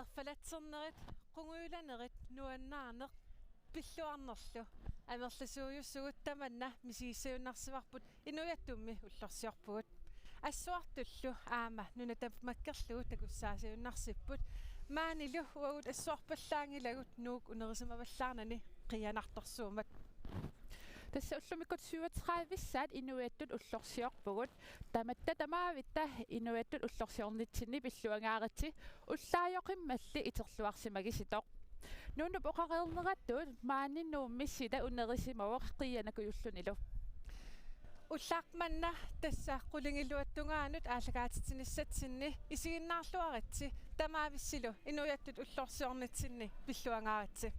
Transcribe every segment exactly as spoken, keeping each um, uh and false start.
Erfalatsernerit, qungujulanerit, nuannaarneq, pilluarnerlu amerlasuujusugut tamanna misigissagunarsivarput inuiattumi ullorsiorpugut. Assuartullu aamma nuna tamakkerlugu takussaasiunnarsipput, maanilu uagut assuarpallaanngilagut Nuuk unerusimavallaarnani qiianartorsuummat. Tassa ullumikkut syvogtredivissaat inuiattut ullorsiorpugut. Tamatta tamaavitta inuiattut ullorsiornitsinni pilluangaaritsi, ullaajoqimmalli iterluarsimagisitoq. Nunup oqareerneratut maani Nuummi sila unerusimavoq qiianakujullunilu. Ullaaq manna tassa qulingiluat tungaanut aallakaatitsinissatsinni isiginnaarluaritsi tamaavissilu inuiattut ullorsiornitsinni pilluangaaritsi.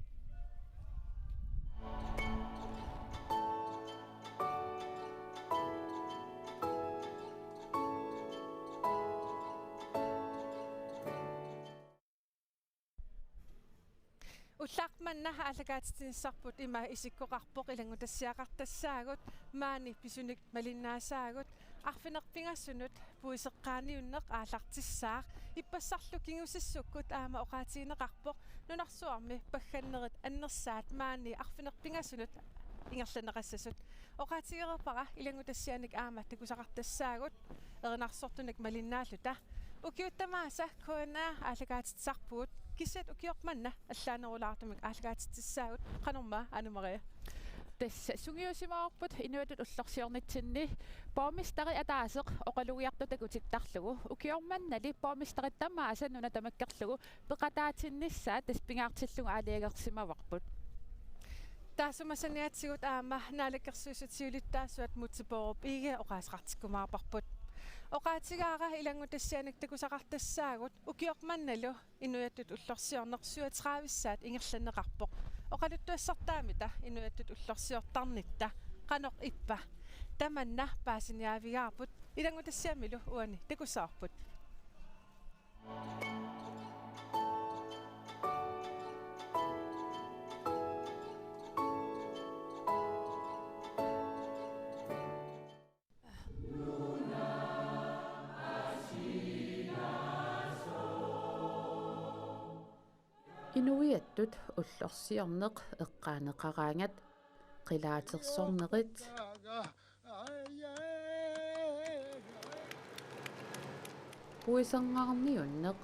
Ullaaq manna aallakaatitsinissarput ima isikkoqarpoq ilanngutassiaqartassaagut, maani pisunik malinnaasaagut, arfineq-pingasunut puiseqqaaniunneq aallartissaaq, ippassarlu kingusissukkut aamma oqaatigineqarpoq nunarsuarmi paggannerit annersaat maani arfineq-pingasunut ingerlanneqassasut. Oqaatigereerpara ilanngutassianik aamma takusaqartassaagut erinarsortunik malinnaalluta. Ukiut tamaasa K N A aallakaatitsisarpugut, kisiat ukioq manna allaanerulaartumik aallakaatitsissaagut, qanormaa Anne Marie? Tassa sungiusimavarput inuiattut ullorsiornitsinni borgmesteri ataaseq oqalugiartoq takutittarlugu. Ukioq mannali borgmesterit tamaasa nuna tamakkerlugu peqataatinnissaat tassa pingaartillugu aalajangersimavarput. Taassuma saniatigut aamma Naalakkersuisut siulittaasuat Múte Bourup Egede oqaaseqartikkumaarparput. Oqaatigaara ilanngutassianik takusaqartassaagut ukioq mannalu inuiattut ullorsiorneq syvogtredivissaat ingerlanneqarpoq. Oqaluttuassartaamita inuiattut ullorsiortarnitta, qanoq ippa? Tamanna paasiniaavigaarput, ilanngutassiamilu uani takussavarput. Inuiattut ullorsiorneq eqqaaneqaraangat qilaatersornerit, puiserngaarniunneq,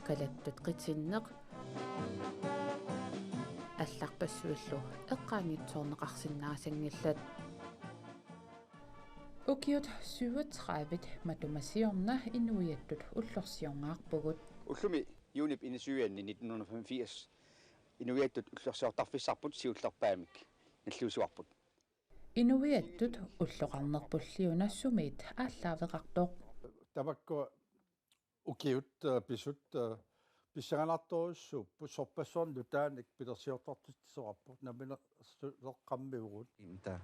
kalattut qitinneq, allarpassuillu eqqaanngitsoorneqarsinnaasanngillat. Ukiut syvogtredive matuma siorna inuiattut ullorsiorngaarpugut. Ullumi juunip enogtyveanni nitten hundrede og femogfirs inuiattut ullorsiortarfissarput siullerpaamik nalliussivarput. Inuiattut ulloqarnerpulli una sumiit aallaaveqartoq? Tamakku ukiut, eh, pisut, eh, pissanganartorujussuupput, sorpassuarnik nutaanik pilersiortartitsisoqarpoq, nammineq suleqqammiugut. Der,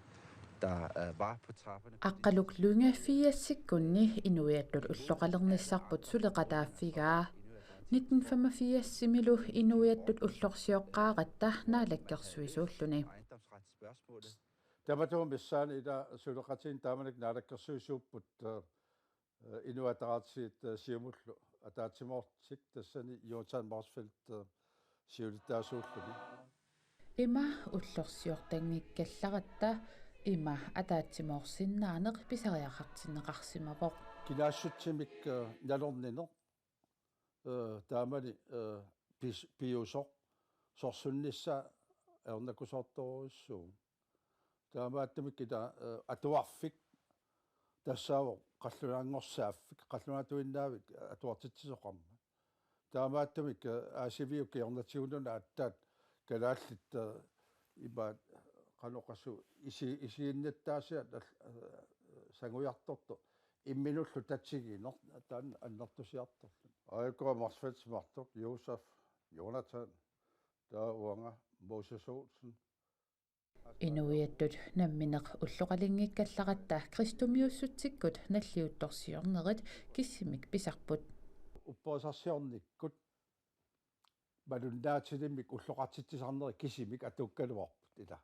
der, øh, var på trapperne. Aqqaluk Lynge firsikkunni inuiattut ulloqalernissarput suleqataaffigaa. Nitten femogfirsimilu inuiattut ullorsioqqaaratta naalakkersuisuulluni. Ejendomsretsspørgsmålet. Tamatuma missaani ila suleqatigiinni taamanikkut naalakkersuisuupput, eh, eh, Inuit Ataqatigiit, eh, Siumullu ataatsimoortik, tassani Jonathan Motzfeldt, eh, siulittaasuulluni. Ima ullorsiortanngikkallarpata ima ataatsimoorsinnaaneq pisariaqartinneqarsimavoq. Kinaassutsimik, eh, nalornineq, eh, taamani, eh, pis-, piusoq, sorsunnissaa ajornakusoortorujussuuvoq. Taamaattumik ila, eh, atuarfik tassaavoq qallunaanngorsaaffik, qallunaatuinnaavik atuartitsisoqarmat. Taamaattumik, eh, aasiviup kingornatigununa aatsaat kalaallit, eh, imaat qanoq oqassuunga isi-, isiginnattaasiat al-, eh, sangujartortoq imminullu tatigineq taanna annertusiartorluni. Aajuku Motzfeldtimartoq, Josef, Jonathan, taava uanga Moses Olsen. Inuiattut nammineq ulloqalinngikkallarpata kristumiussutsikkut nalliuttorsiornerit kissimik pisarput. Upperisarsiornikkut malunnaatilimmik ulloqartitsisarnerit kissimik atuukkaluarput ila.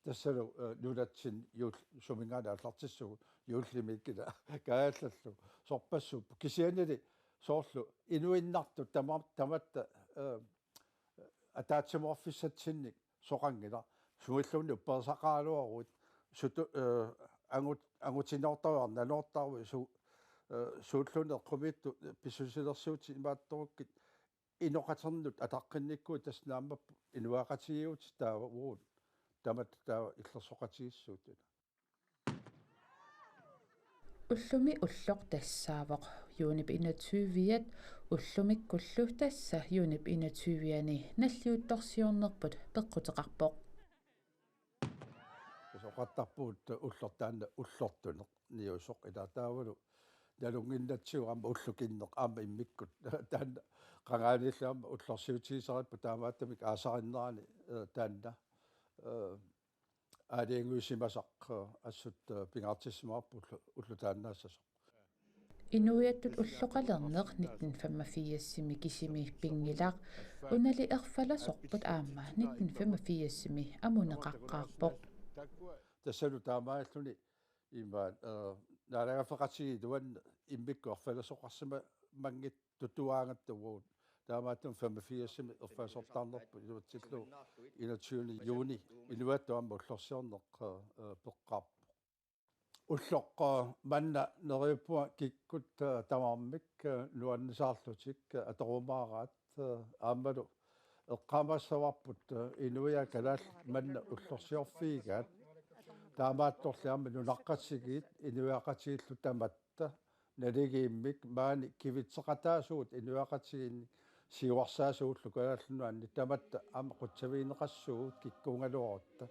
tassalu, eh, nunatsinni juul-, suminngaanniit aallartissuugut, juullimi kina kaajallallu sorpassuupput. Kisiannili soorlu inuinnartut tama-, tamatta, eh, ataatsimoorfissatsinnik soqanngilaq, sumilluunniit upperisaqaraluaruit, sutu-, eh, angut-, angutinoortaruit, nanoortaruit, su-, eh, suulluunniit eqqumiitsut pissusilersuutit imaattorukkit inoqatinnut ataqqinnikkuit, tassa naammapput inuiaqatigiiutit taava uagut tamatta taava illersoqatigiissuugut. Ullumi ulloq tassaavoq juunip enogtyve-at, ullumikkullu tassa juunip enogtyve-ani nalliuttorsiornerput peqquteqarpoq. Soqartarpugut ulloq taanna ullortuneq niusoq, ila taavalu nalunnginnatsigu aamma ullukinneq aamma immikkut taanna qangaaniillu aamma ullorsiutigisaripput, taamaattumik aasarinnerani, eh, taanna, eh, aalajangiussimasaq, eh, assut, eh, pingaartissimavarput ullu-, ulloq taannaassasoq. Inuiattut ulloqalerneq nitten femogfirsimi kisimi pinngilaq, unali erfalasorput aamma nitten femogfirsimi amuneqaqqaarpoq. Tassalu taamaalilluni imaat, eh, naalagaaffeqatigiit iluanni immikkut erfalasoqarsimanngitsut tutuaangatta uagut. Taamaattumik femogfirsimi erfalasortaarnerput iluatsillugu enogtyvende juni inuiattut aamma ullorsiorneq, eh, peqqaarpoq. Ulloq, eh, manna neriuppunga kikkut, eh, tamarmik, eh, nuannisaarlutik, eh, atorumaaraat, eh, aammalu eqqaamassavarput, eh, inuiaat kalaallit manna ullorsiorfigigaat. Taamaattorli aamma nunaqqatigiit inuiaqatigiillu tamatta naligiimmik maani kivitseqataasugut inuiaqatigiinnik siuarsaasugullu Kalaallit Nunaanni, tamatta aamma qutsavigineqassuugut kikkuugaluarutta.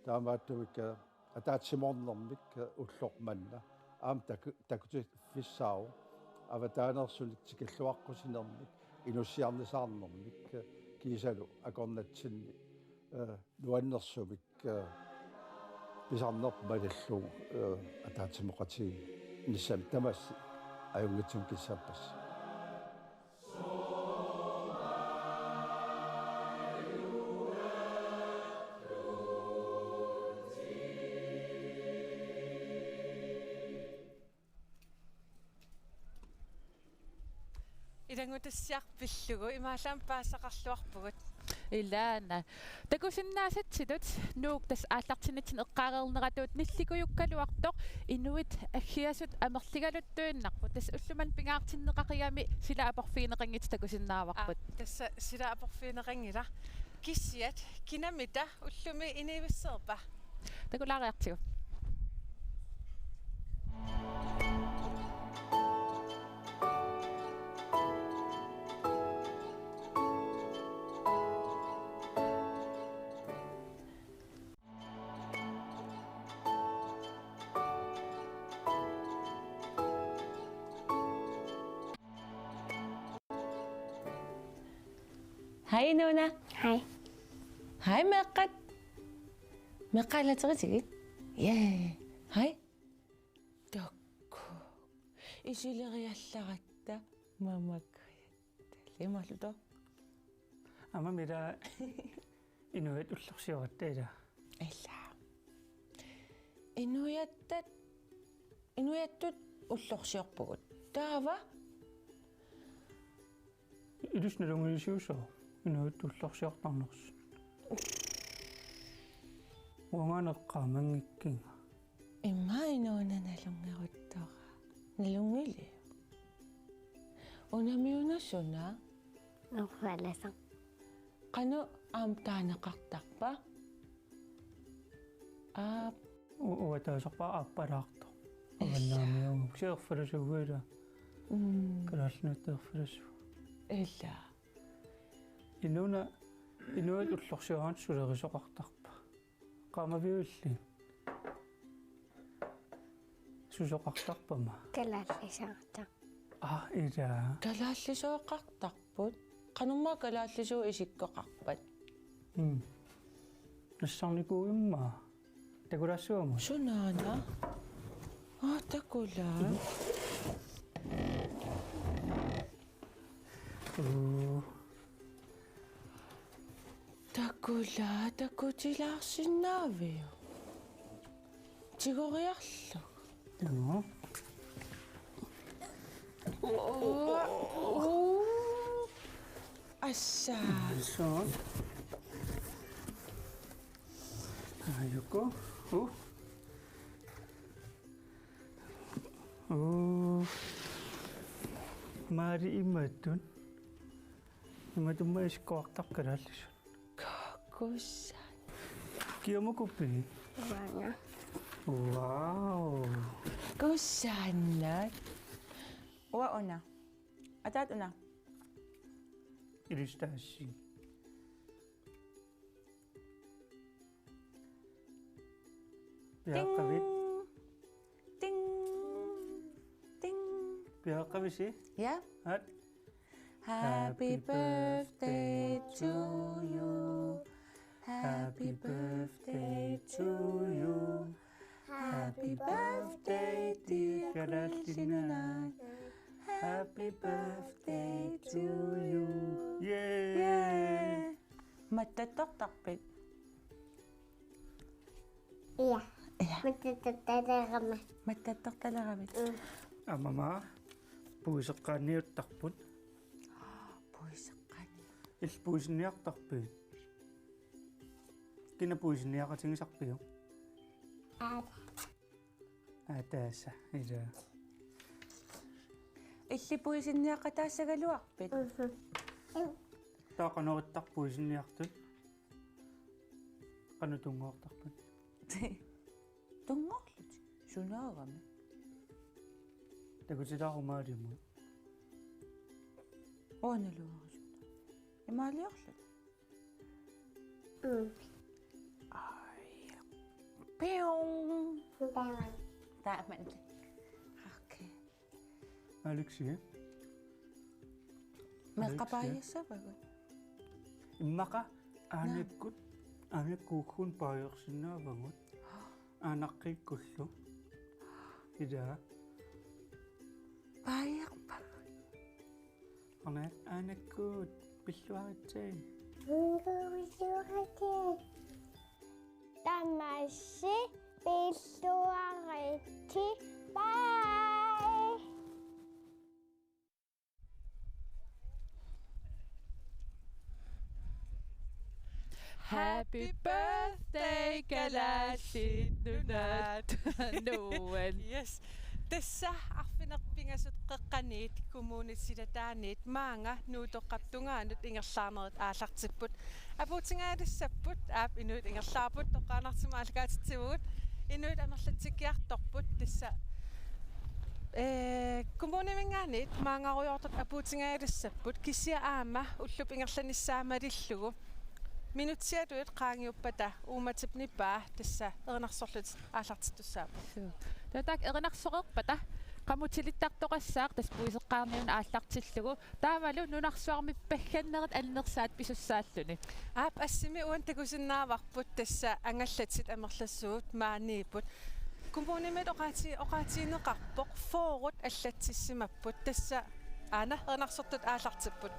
Taamaattumik, eh, ataatsimoornermik, eh, ulloq manna aamma taku-, takutiffissaavoq, avataaneersunik tikilluaqqusinermik, inussiarnisaarnermik, eh, kiisalu akornatsinni, eh, nuannersumik, eh, pisarnerput malillugu, eh, ataatsimoqatigiinnissami tamassi ajunngitsumik kissaappassaagut. Ilanngutassiaq pillugu imaallaat paasisaqarluarpugut. Ilaana. Takusinnaasatsinnut Nuuk tassa aallartinnitsinni eqqaareerneratut nillikujukkaluartoq inuit aggiasut amerligaluttuinnarput. Tassa ullumimut pingaartinneqaqigami sila aporfigineqanngitsoq takusinnaavarput. Aa, tassa sila aporfigineqanngilaq. Kisiat kinamita ullumi inuuvisseerpa? Takulaariartigu. Hej, Nuna. Hej. Hej, meeqqat. Meeqqat aallartinngilatit? Ja. Hej. Takku. Isileriallaratta mamakkajattali imaluunniit. Aamma ila inuiattut ullorsioratta ila. Ila. Inuiattut, inuiattut ullorsiorpugut. Taava? Ilissi nalunngilisiuk sooq inuiattut ullorsiortarnersoq? Uangaana eqqaamanngikkiga. Immaqa inuuna nalunngeruttoq. Nalunngiliuk? Unami una suna? Erfalasoq. Qanoq aamma taaneqartarpa? Aap. U-, uataasarpa aappalaartoq. Ila. Avannaamiuuvoq. Kisianni erfalasuuvoq ila. Mm. Kalaallit Nunatta erfalasuuvoq. Ila. Inuuna, inuit ullorsiornerat sulerisoqartarpa? Eqqaamaviuk illit? Susoqartarpama? Kalaallisoortarpoq. Aa, ila. Kalaallisooqartarput. Qanormaa kalaallisuut isikkoqarpat? Mm. Nassarnikuujummik. Takulaassavammi? Sunaana? Aa, takulaaq. Uu. Takulaaq, takutilaarsinnaaviuk? Tigoriarlugu. Joo. Oo. Oo. Assa. Soorlu. Aajuku. Oo. Oo. Maali imatut. Imatut maani isikkoqartarpoq kalaallisut. Kusanaq. Kiamukuppi? Uanga. Wow. Kusanaq. Uanga una. Ataata una. Ilissi taassi. Piareeqqavit? Ting. Ting. Ting. Piareeqqavisi? Ja. Aat. Happy birthday to you. Happy birthday to you. Happy birthday, dear Kalaallit Nunaat. Happy birthday to you. Yay! Yay! Mattattortarpit? Ja. Ja. Mattattortaleramma. Mattattortaleravit? Mm. Aamma puiseqqaanniuttarput. Puiseqqaanni. Illit puisinniartarpit? Kina puisinniaqatigisarpiuk? Aap. Ataasa, ilaa. Illit puisinniaqataassagaluarpit? Mhm. Taava qanoq ittarpit puisinniartut? Qanoq tunngaartarpit? Tunngaarlutik. Sunaagami. Takutilaaruk Maalimut. Uanga naluara suna. Imaaliorlutik? Mm. Ai. Piung. Taaman. Taaman. Okay. Alexi. Meeqqat paajassavagut? Immaqa aanakkut, aanakkut uagut paajarsinnaavagut. Aanaqqiikkullu. Ilaa. Paajarpagut. Aana-, aanakkut pilluaritsi. Pilluaritsi. Tamassi pilluaritsi. Bye. Happy birthday, Kalaallit Nunaat. Nuan. Yes. Tassa arfineq-pingasut qeqqaniit, kommunit silataaniit, maanga Nuutoqqap tungaanut ingerlaarnerit aallartipput. Apuutingaalissapput, aap, inuit ingerlaarput, toqqaannartumik aallakaatitsivugut, inuit amerlatsikkiartorput, tassa, ee, kommuniminngaanniit maanngarujoortut apuutingaalissapput, kisianni aamma ullup ingerlanissaa malillugu. Minutsialuit qaangiuppata uummatip nipaa tassa erinarsorlutik aallartittussaapput. Suu. Taava taakku erinarsoreerpata qamutilittartoqassaaq tassa puiseqqaarniunneq aallartillugu. Taavalu nunarsuarmi paggannerit annersaat pisussaalluni. Aap, assimi uani takusinnaavarput tassa angallatit amerlasuut maaniipput. Kommunimiit oqaati-, oqaatigineqarpoq fyrret allatsissimapput tassa aana erinarsortut aallartipput.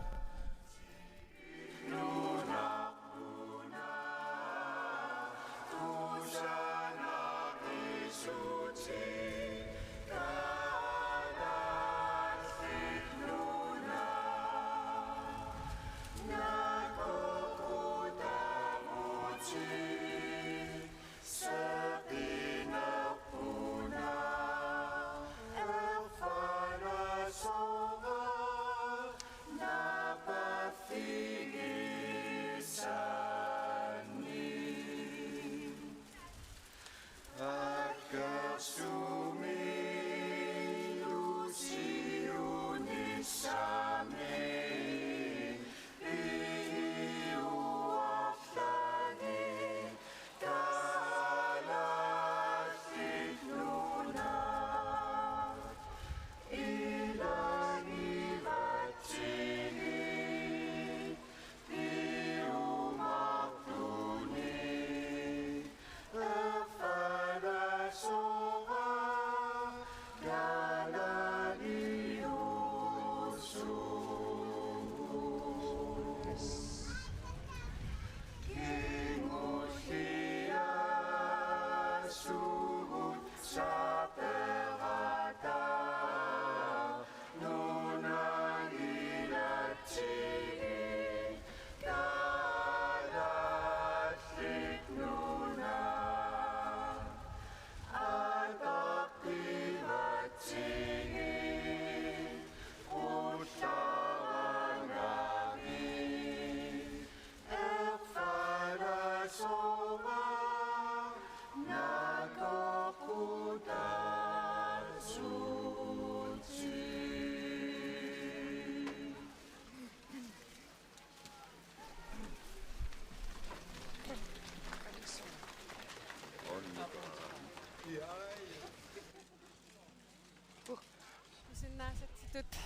Kisinnaasatsitut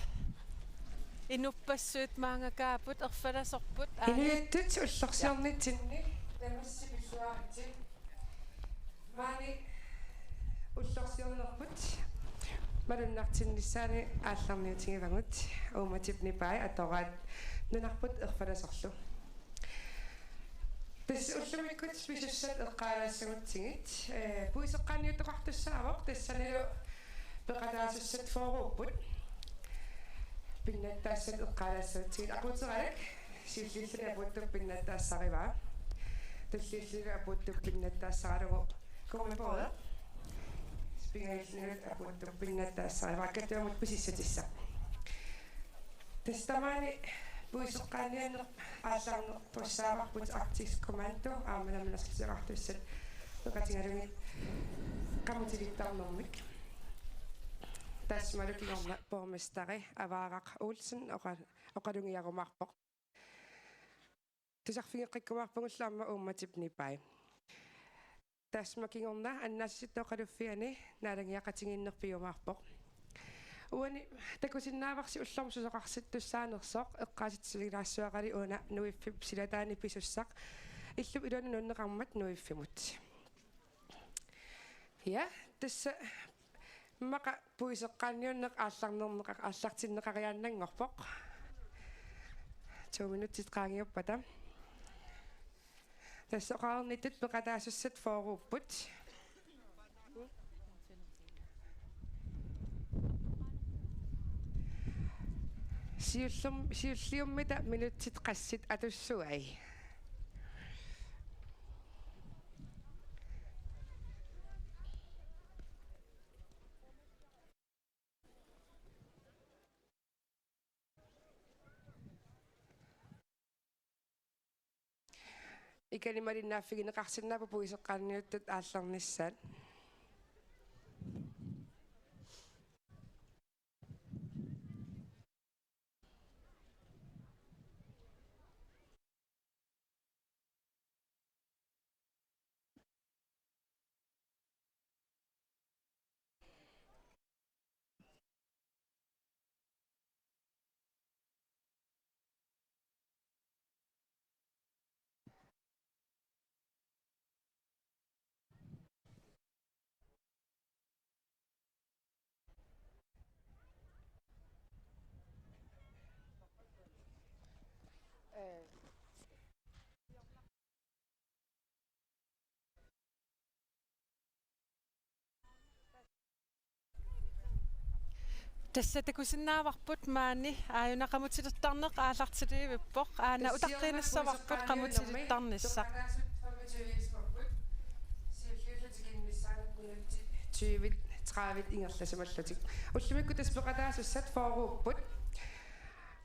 inuppassuit maangakaapput, erfalasorput. Aa, inuiattut ullorsiornitsinni tamassi pilluaritsi. Maani ullorsiornerput malunnartinnissaani aallarniutigivagut. Uummatip nipai atoraat nunarput erfalasorlu. Tassa ullumikkut pisussat eqqaalaassagutsigit, eh, puiseqqaanniuttoqartussaavoq, tassanilu peqataasussat fyrreupput. Pinnattaassat eqqaalaassagutsigit, aqutseralak siulliulluni apuuttup pinnattaassarivaa. Tulliullunilu apuuttup pinnattaassaralugu. Kummi poe. Pingajullunilu apuuttup pinnattaassarivaa. Kattuamut pisissutissaq. Tassa tamaani puiseqqaanniunneq aallarnertussaavarput Arktisk Kommando aamma namminersorlutik peqatigalugit qamutilittarnermik. Taassumalu kingorna borgmesteri Avaaraq Olsen oqa-, oqalugiarumaarpoq. Tusarfigeqqikkumaarpugullu aamma uummatip nipai. Taassuma kingorna annaasissatut oqaluffiani naalagiaqatigiinneq piumaarpoq. Uani takusinnaavarsi ullormut susoqarsittussaanersoq, eqqaasitsissutigilaassuaqali una Nuiffip silataani pisussaq, illup iluani nuunneqarmat Nuiffimut. Ja, tassa immaqa puiseqqaanniunneq aallarnerneqa-, aallartinneqariaannanngorpoq. To minutsit qaangiuppata. Tassa oqarnittut peqataasussat fyrreupput. Siullum-, siulliummita minutsit qassit atussuai? Ikani malinnaaffigineqarsinnaapput puiseqqaanniuttut aallarnissaat. Tassa takusinnaavarput maani aajuna qamutilittarneq aallartilivippoq. Aana utaqqiinnassavarput qamutilittarnissaq. Tyve, tredive ingerlasimallutik. Ullumikkut tassa peqataasussat fyrreupput.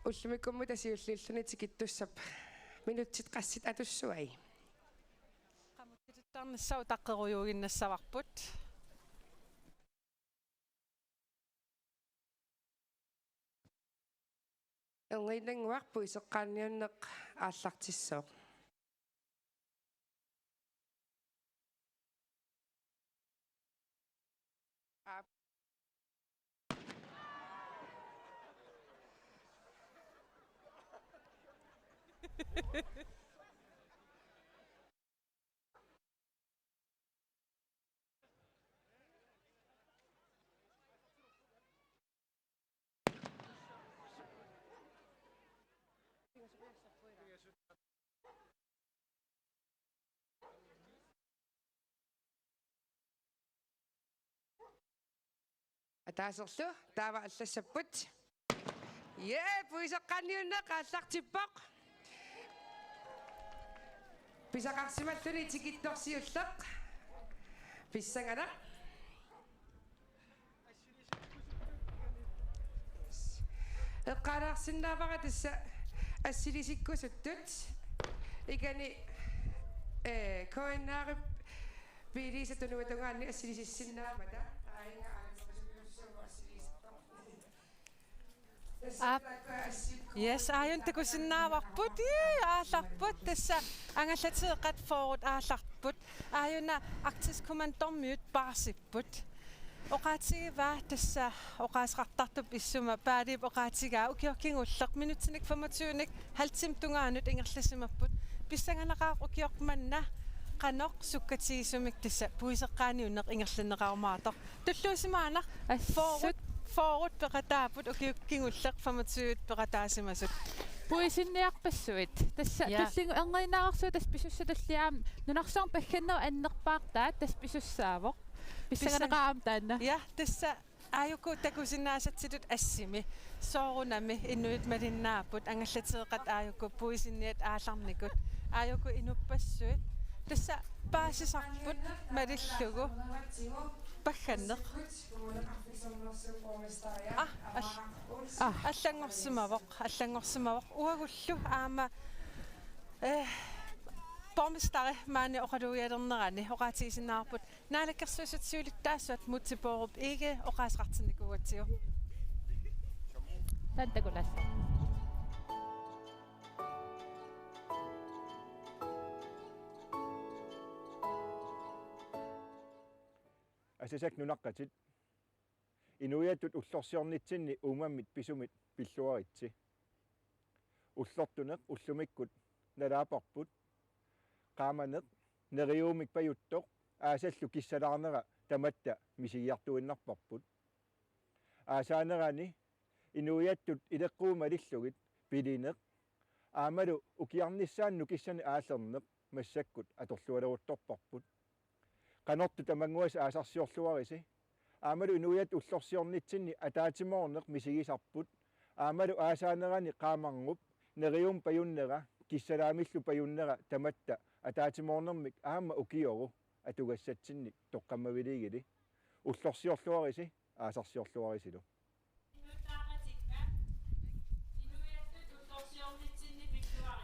Ullumikkummi tassa siulliulluni tikittussap minutsit qassit atussuai? Qamutilittarnissaq utaqqerujuinnassavarput. Erniinnannguaq puiseqqaanniunneq aallartissooq. Aap. Ataaserlu taava allassapput. Jee, puiseqqaanniunneq aallartippoq. Pisaqarsimalluni tikittoq siulleq. Pissanganaq. Eqqaalaarsinnaavara tassa assilisikkusuttut. Ikani eh, K N R-ip Piiliisa tunuatungaani assilisissinnaamata aajuna aalakorisumillugu assilisissinnaamata. Aap. Yes, aajuna takusinnaavarput. Ii, aallarput. Tassa angallateeqqat fyrre aallarput. Aajuna Arktisk Kommandormiut paarsipput. Oqaatigivaa tassa oqaaseqartartup issuma Paaliup oqaatigaa ukioq kingulleq minutsinik femogtyvenik halvtimip tungaanut ingerlasimapput. Pissanganaqaaq ukioq manna qanoq sukkatigisumik tassa puiseqqaaniunneq ingerlanneqarumaartoq. Tulluusimaannaq. Assut. Fyrret, fyrret peqataapput, ukioq kingulleq femogtyve peqataasimasut. Puisinniarpassuit. Tassa. Ja. Tullinnguit erniinnarsuit tassa pisussat tulliani aamma nunarsuarmi paggannerit annerpaartaat tassa pisussaavoq. Pissanganaqaaq aamma taanna. Ja, tassa aajuku takusinnaasatsitut assimi. Soorunami inuit malinnaapput, angallateeqqat aajuku puisinniat aallarnikut. Aajuku inuppassuit. Tassa paasisarput malillugu. Pagganneq. Ah, al-, ah, allanngorsimavoq, allanngorsimavoq. Uagullu aamma, eh, borgmesteri maani oqalugialernerani oqaatigisinnaavarput Naalakkersuisut siulittaasuat Múte Bourup Egede oqaaseqartinnikuugatsigu. Taanna takulaassaaq. Asasakka nunaqqatit. Inuiattut ullorsiornitsinni uummammit pisumit pilluaritsi. Ullortuneq ullumikkut nalaapparput. Qaamaneq neriuumik pajuttoq aasallu kissalaarnera tamatta misigiartuinnarparput. Aasaanerani inuiattut ileqquut malillugit pilineq aammalu ukiarnissaanut nukissanik aallerneq massakkut atorlualeruttorparput. Qanortut tamannguassi aasarsiorluarisi. Aammalu inuiattut ullorsiornitsinni ataatsimoorneq misigisarput. Aammalu aasaanerani qaamarnerup neriuumik pajunnera, kissalaamillu pajunnera tamatta ataatsimoornermik aamma ukioru atugassatsinnik toqqammaviliigili. Ullorsiorluarisi, aasarsiorluarisilu.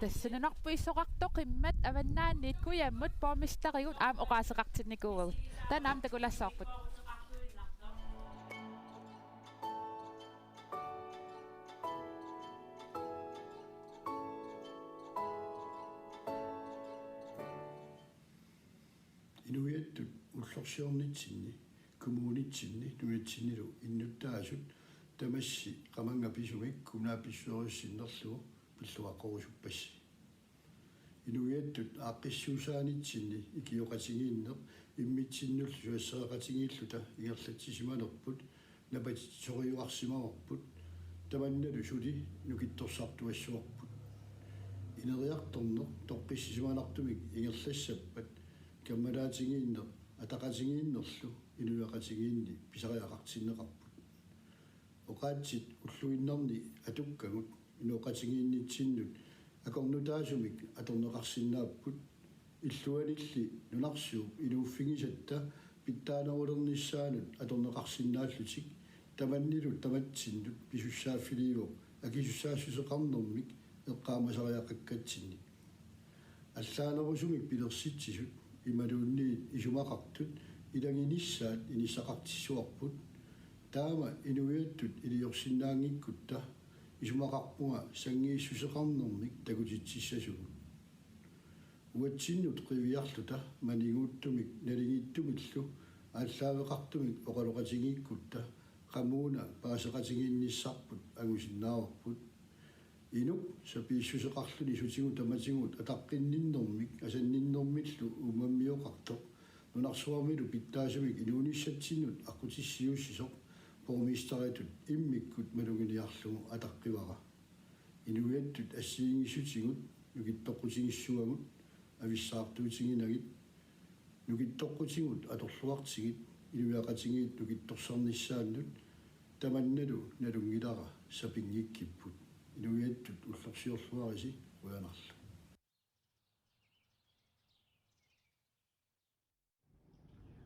Tassa nunarput isorartoqimmat avannaaniit kujammut borgmesterigut aamma oqaaseqartinnikuuagut. Taanna aamma takulaassavarput. Inuiattut ullorsiornitsinni, kommunitsinni, nunatsinnilu innuttaasut tamassi qamannga pisumik kommunalbestyrelsi sinnerlugu pilluaqqorusuppassi. Inuiattut aaqqissuussaanitsinni ikioqatigiinneq immitsinnullu suassereqatigiilluta ingerlatsisimanerput napatitsisoriuarsimavarput, tamannalu suli nukittorsartuassavarput. Ineriartorneq toqqissisimanartumik ingerlassappat kammalaatigiinneq ataqatigiinnerlu inuiaqatigiinni pisariaqartinneqarput. Oqaatsit ulluinnarni atukkagut inooqatigiinnitsinnut akornutaasumik atorneqarsinnaapput. Illuanilli nunarsuup inuuffigisatta pitsaanerulernissaanut atorneqarsinnaallutik tamannilu tamatsinnut pisussaaffiliivoq akisussaassuseqarnermik eqqaamasariaqakkatsinnik. Allaanerusumik pilersitsisut imaluunniit isumaqartut ilaginissaat inissaqartissuarput. Taama inuiattut iliorsinnaanngikkutta isumaqarpunga sanngiissuseqarnermik takutitsissasugut. Uatsinnut qiviarluta maniguuttumik naligiittumillu aallaaveqartumik oqaloqatigiikkutta qamuuna paaseqatigiinnissarput angusinnaavarput. Inuk sapiissuseqarluni sutigut tamatigut ataqqinninnermik asanninnermillu uummammioqartoq nunarsuarmilu pitsaasumik inuunissatsinnut aqqutissiuussisoq borgmesteritut immikkut maluginiarlugu ataqqivara. Inuiattut assigiinngissutigut nukittoqqutigissuagut avissaartuutiginagit, nukittoqqutigut atorluartigit inuiaqatigiit nukittorsarnissaannut tamannalu nalunngilara sapinngikkipput. Inuiattut ullorsiorluarisi, qujanarlu.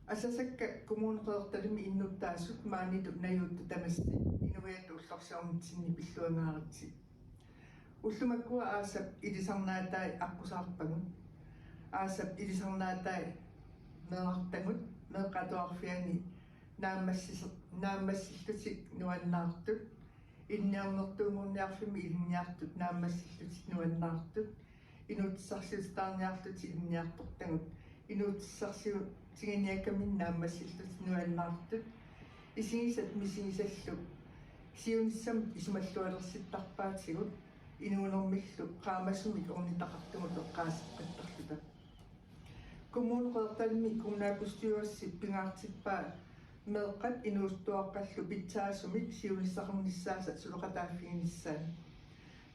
Asasakka Kommune Qeqertalimmi innuttaasut maaniittut najuuttut tamassi inuiattut ullorsiornitsinni pilluangaaritsi. Ullut makkua aasap ilisarnaatai aqqusaarpagut. aasap ilisarnaatai meerartagut meeqqat atuarfianni naammassise-, naammassillutik nuannaartut, ilinniarnertuunngorniarfimmi ilinniartut naammassillutik nuannaartut, inuutissarsiutitaarniarlutik ilinniartortagut, inuutissarsiutiginiakkaminnik naammassillutik nuannaartut, isigisat misigisallu siunissamut isumallualersittarpaatigut, inuunermillu qaamasumik ornittaqartugut eqqaaseqqittarluta. Kommune Qeqertalimmi kommunalbestyrelsip pingaartippaa meeqqat inuusuttuaqqallu pitsaasumik siunissaqarnissaasa suleqataaffiginissaanut.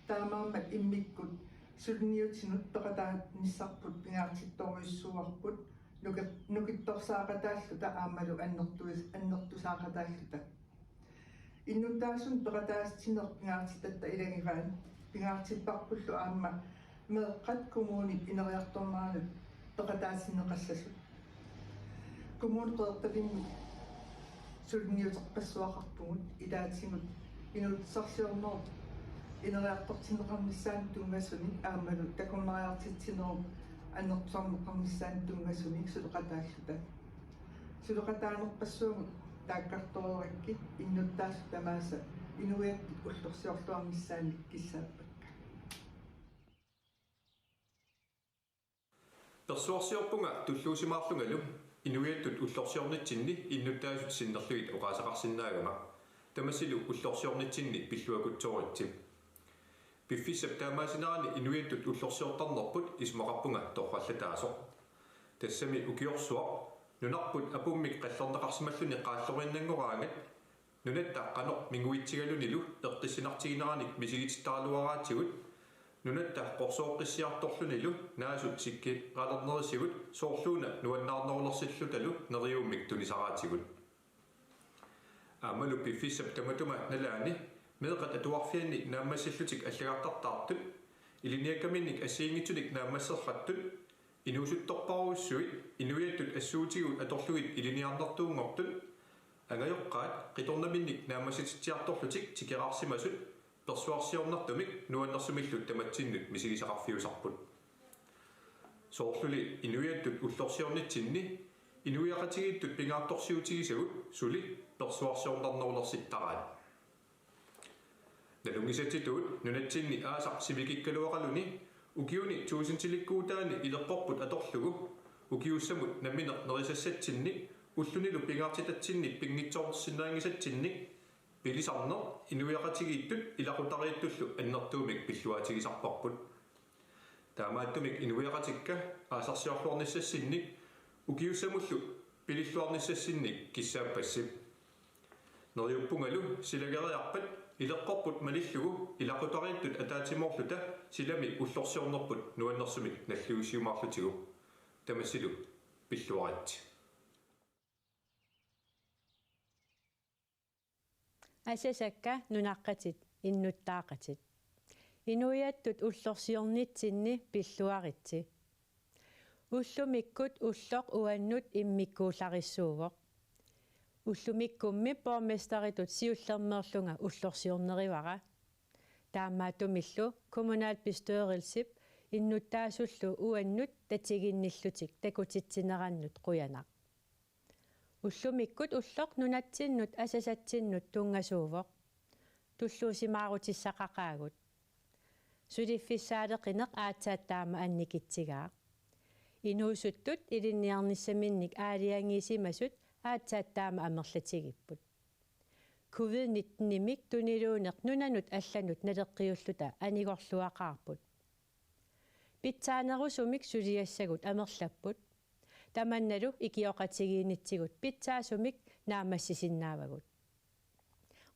Taamaammat immikkut suliniutinut peqataanissarput pingaartittorujussuuarput nuki-, nukittorsaaqataalluta aammalu annertuis-, annertusaaqataalluta. Innuttaasunut peqataatitsineq pingaartitatta ilagivaat, pingaartipparpullu aamma meeqqat kommunip ineriartorneranut peqataatinneqassasut. Kommune Qeqertalimmi suliniuterpassuaqarpugut, ilaatigut inuutissarsiornerup ineriartortinneqarnissaanut tunngasunik aammalu takornariartitsinerup annertusarneqarnissaanut tunngasunik suleqataalluta. Suleqataanerpassuagut taakkartoreerakkit innuttaasut tamaasa inuiattut ullorsiorluarnissaannik kissaappakka. Persuarsiorpunga tulluusimaarlungalu inuiattut ullorsiornitsinni innuttaasut sinnerlugit oqaaseqarsinnaagama. Tamassilu ullorsiornitsinni pilluakutsooritsi. Piffissap taamaasinerani inuiattut ullorsiortarnerput isumaqarpunga torrallataasoq. Tassami ukiorsuaq nunarput apummik qallerneqarsimalluni qaalloriinnanngoraangat nunatta qanoq minguitsigalunilu eqqissinartigineranik misigitittaraluaraatigut, nunatta qorsooqqissiartorlunilu naasut sikkiqalernerisigut soorluuna nuannaarnerulersillutalu neriummik tunisaraatigut. Aammalu piffissap tamatuma nalaani meeqqat atuarfianni naammassillutik allagartartaartut, ilinniakkaminnik assigiinngitsunik naammasserrattut, inuusuttorpassuit inuiattut assuutigut atorlugit ilinniarnertuunngortut, angajoqqaat qitornaminnik naammassititsiartorlutik tikeraarsimasut persuarsiornartumik nuannersumillu tamatsinnut misigisaqarfiusarput. Soorluli inuiattut ullorsiornitsinni inuiaqatigiittut pingaartorsiutigisagut suli persuarsiornarnerulersittaraat. Nalunngisatsitut nunatsinni aasaq sivikikkaluaqaluni ukiuni tuusintilikkuutaani ileqqorput atorlugu ukiussamut nammineq nerisassatsinnik ullunilu pingaartitatsinnik pinngitsoorsinnaanngisatsinnik pilisarneq inuiaqatigiittut ilaqutariittullu annertuumik pilluaatigisarparput. Taamaattumik inuiaqatikka aasarsiorluarnissassinnik ukiussamullu pililluarnissassinnik kissaappassi. Neriuppungalu silageriarpat ileqqorput malillugu ilaqutariittut ataatsimoorluta silami ullorsiornerput nuannersumik nalliussiumaarlutigu. Tamassilu pilluaritsi. Asasakka nunaqqatit innuttaaqatit. Inuiattut ullorsiornitsinni pilluaritsi. Ullumikkut ulloq uannut immikkuullarissuuvoq. Ullumikkummi borgmesteritut siullermeerlunga ullorsiornerivara. Taamaattumillu kommunalbestyrelsip innuttaasullu uannut tatiginnillutik takutitsinerannut qujanaq. Ullumikkut ulloq nunatsinnut asasatsinnut tunngasuuvoq. Tulluusimaarutissaqaqaagut. Suliffissaaleqineq aatsaat taama annikitsigaaq. Inuusuttut ilinniarnissaminnik aalajangiisimasut aatsaat taama amerlatigipput. Covid nitten-imik tuniluuneq nunanut allanut naleqqiulluta anigorluaqaarput. Pitsaanerusumik suliassagut amerlapput. Tamannalu ikioqatigiinnitsigut pitsaasumik naammassisinnaavagut.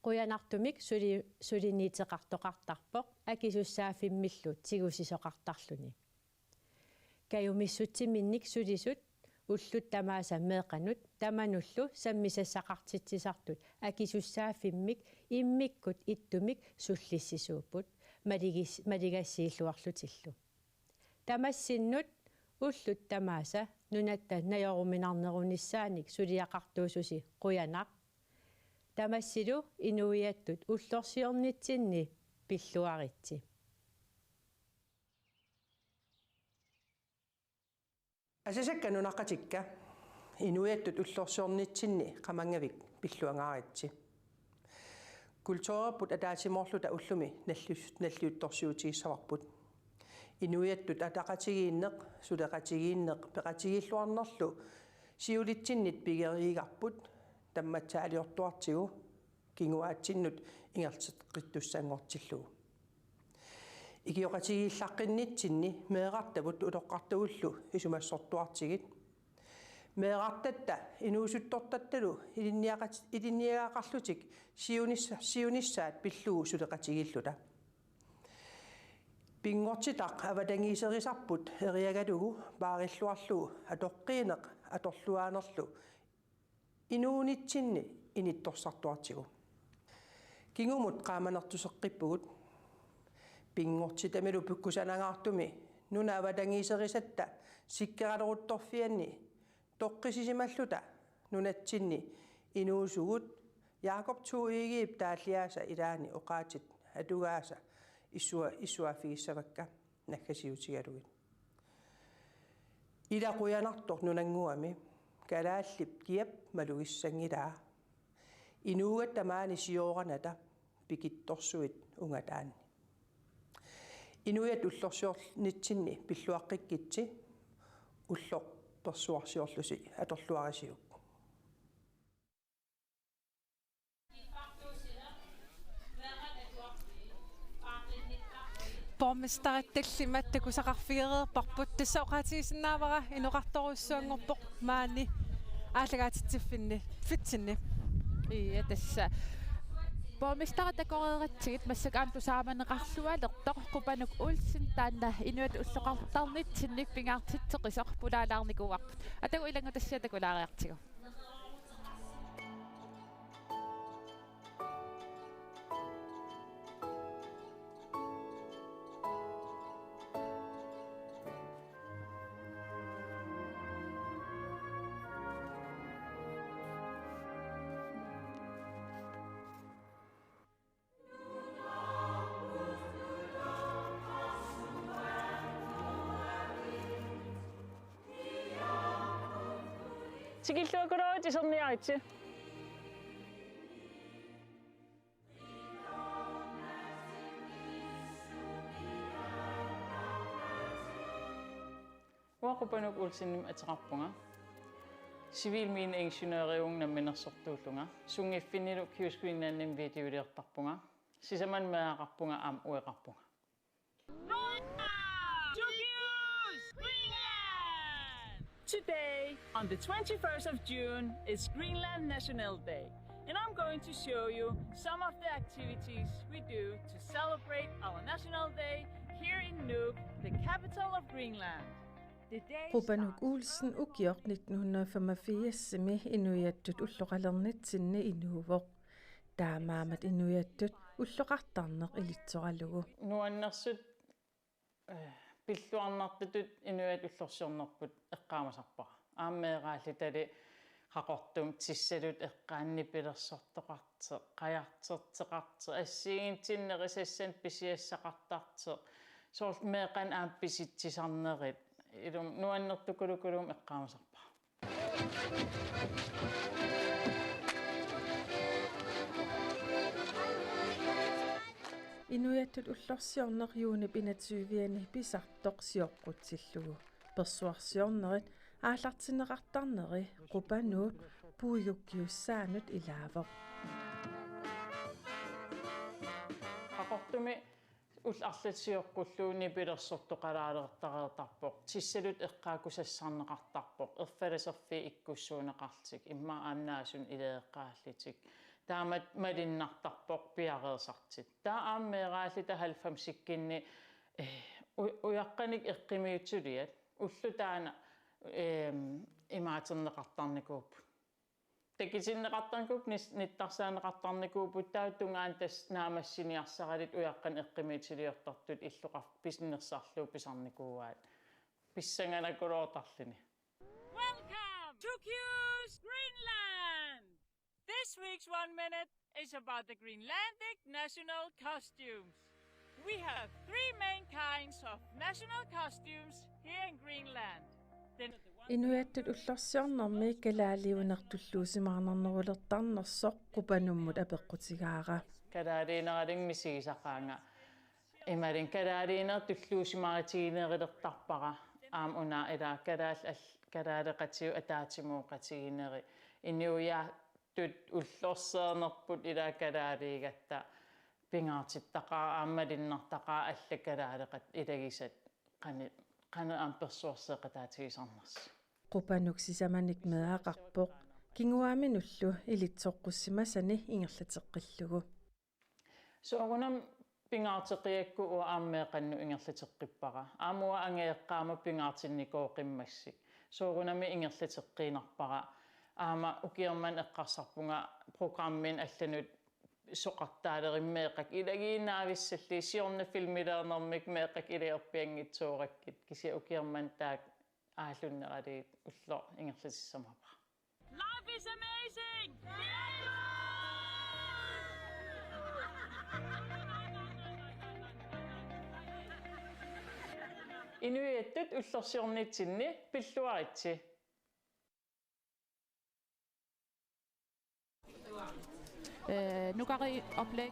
Qujanartumik suli-, suliniuteqartoqartarpoq akisussaaffimmillu tigusisoqartarluni. Kajumissutsiminnik sulisut ullut tamaasa meeqqanut tamanullu sammisassaqartitsisartut akisussaaffimmik immikkut ittumik sullissisuupput maligis-, maligassiilluarlutillu. Tamassinnut ullut tamaasa nunatta najoruminarnerunissaanik suliaqartuususi qujanaq. Tamassilu inuiattut ullorsiornitsinni pilluaritsi. Asasakka nunaqqatikka, inuiattut ullorsiornitsinni qamanngavik pilluangaaritsi. Kulturerput ataatsimoorluta ullumi nallius-, nalliuttorsiutigissavarput. Inuiattut ataqatigiinneq, suleqatigiinneq peqatigiilluarnerlu siulitsinnit pigeriigarput tammatsaaliortuartigu kinguaatsinnut ingerlateqqittussanngortillugu. Ikioqatigiillaaqqinnitsinni meerartavut utoqqartavullu isumassortuartigit. Meerartatta inuusuttortattalu ilinniaqat-, ilinniagaqarlutik siunissa-, siunissaat pillugu suleqatigiilluta. Pinngortitaq avatangiiserisarput eriagalugu paarilluarlugu atoqqiineq atorluaanerlu inuunitsinni inittorsartuartigu. Kingumut qaamanertuseqqippugut. Pinngortitamilu pikkusanangaartumi nunat avatangiiserisatta sikkeraleruttorfianni toqqissisimalluta nunatsinni inuusugut Jakob Thue Egedep taalliaasa ilaanni oqaatsit atugaasa issua-, issuaaffigissavakka naggasiutigalugit. Ila qujanartoq nunannguami, kalaallip kiap malugissanngilaa. Inuugatta maani siooranata pikittorsuit ungataanni. Inuiattut ullorsiornitsinni pilluaqqikkitsi, ulloq persuarsiorlusi atorluarisiuk. Borgmesterit tallimat takusaqarfigereerparput, tassa oqaatigisinnaavara inoqartorujussuanngorpoq maani aallakaatitsiffinni, fitsinni. Ia, tassa. Borgmesterit takoreeratsigit massakkut aamma tusaamaneqarlualertoq Qupanuk Olsen, taanna inuiattut ulloqartarnitsinni pingaartitseqisoq pulaalaarnikuuarput. Atagu ilanngutassiaq takulaariartigu. Tikilluakkuluaritsi iserniaritsi. Uanga Qupanuk Olsenimik ateqarpunga. Civil mineingeniørivunga namminersortuullunga. Sunngiffinnilu Qyuus Greenlandimi videoliortarpunga. Sisamani meeraqarpunga aamma ueqarpunga. Two Qs Greenland! Today, on the twenty-first of June, is Greenland National Day, and I'm going to show you some of the activities we do to celebrate our National Day here in Nuuk, the capital of Greenland. The day Qupanuk starts Olsen ukioq nitten hundrede og femogfirsimi inuiattut ulloqalernitsinni inuuvoq. Taamaammat inuiattut ulloqartarneq ilitsoralugu. Nuannersut, eh, pilluarnartutut inuiattut ullorsiornerput eqqaamasarpara. Aamma meeraallutali Qaqortumi tissalut eqqaanni nipilersortoqartoq, qajartortoqartoq, assigiinngitsunik nerisassanik pisiassaqartartoq, soorlu meeqqanik aamma pisitsisarnerit, ilumut nuannertukulukulumik eqqaamasarpara. Inuiattut ullorsiorneq juunip enogtyve-ani pisartoq sioqqutsillugu. Persuarsiornerit aallartinneqartarneri Qupanuut puigukkiussaanut ilaavoq. Qaqortumi ullut arlaat sioqqullugu nipilersortoqalaalertareertarpoq, tissalut eqqaakkusassarneqartarpoq, erfalaserfiit ikkussuunneqarlutik, immaqa aamma naasunik ileeqqaallutik. Taamatut malinnartarpoq piareersartut. Taava aamma meeraalluta halvfemsikkunni, eh, u-, ujaqqanik eqqumiitsuliat ulloq taanna, ehm, imaatinneqartarnikuupput. Takutinneqartarnikuupput, nis-, nittarsaaneqartarnikuupput, taava tungaanut tassa naammassiniarsaraluta ujaqqanik eqqumiitsuliortartut illoqarfik pisinnersarlugu pisarnikuuaat. Pissanganakuluartarluni. Welcome to Qyuus Greenland! This week's One Minute is about the Greenlandic national costumes. We have three main kinds of national costumes here in Greenland. The Inuiattut ullorsiornermi kalaaliuneq tulluusimaarnarnerulertarnersoq Qupanummut apeqqutigaara. Kalaaliuneralunga misigisaqaanga. Imaluunniit kalaaliuneq tulluusimaarutiginerulertarpara. Aamma una ila kalaallit al-, kalaaleqatigut ataatsimooqatigineri. Inuiattut ullorsiornerput ila kalaaliugatta pingaartittaqaaq aamma malunnartaqaaq allat kalaaleqatit ilagisat qanoq, qanoq aamma persuarseeqataatigisarnersut. Qupanuk sisamanik meeraqarpoq, kinguaaminullu ilitsoqqussimasani ingerlateqqillugu. Soorunami pingaarteqqigakku uanga aamma meeqqannut ingerlateqqippara. Aamma uanga angajoqqaama pingaartinnikooqimmassuk. Soorunami ingerlateqqiinnarpara. Aamma ukioq manna eqqarsarpunga programmini allanut soqartaalerimmik meeqqat ilagiinnaavissallugit, siorna filmiliornermik meeqqat ilagiorpianngitsoorakkit, kisianni ukioq manna taakku aallunneralugit ulloq ingerlatissamappara. Life is amazing! Inuiattut ullorsiornitsinni pilluaritsi. Øh, nu går I oplæg.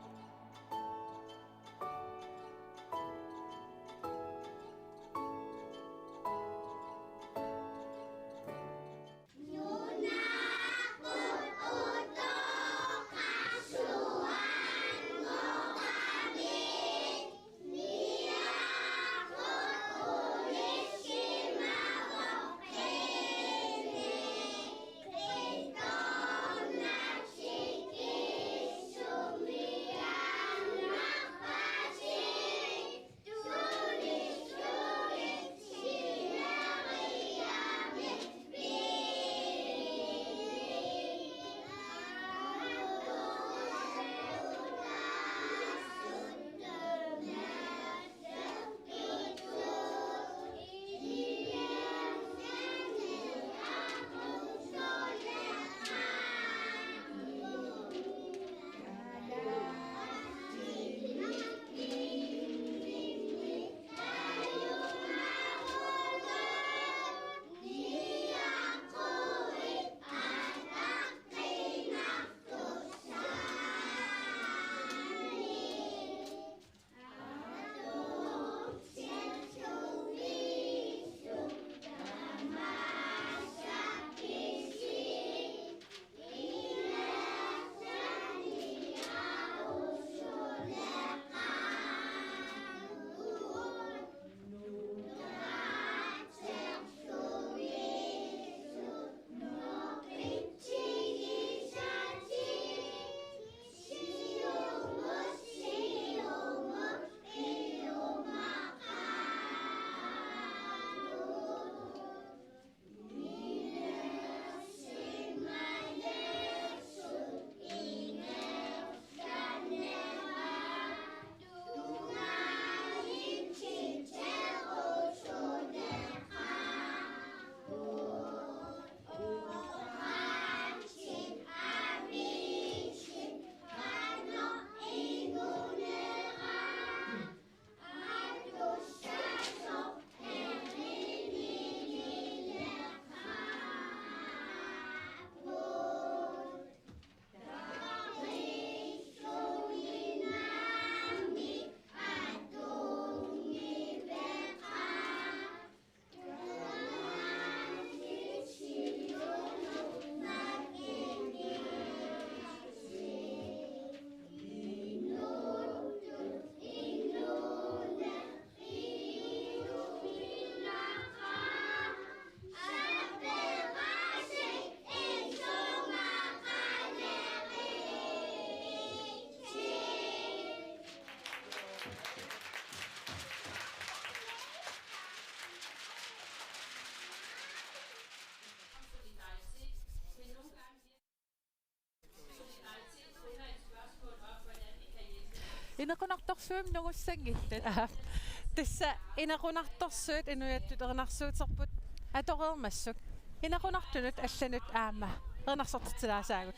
Inequnartorsuup nungussanngillat. Aa, tassa inequnartorsuit inuiattut erinarsuuterput atoreermassuk. Inequnartunut allanut aamma erinarsortitsilaasaagut.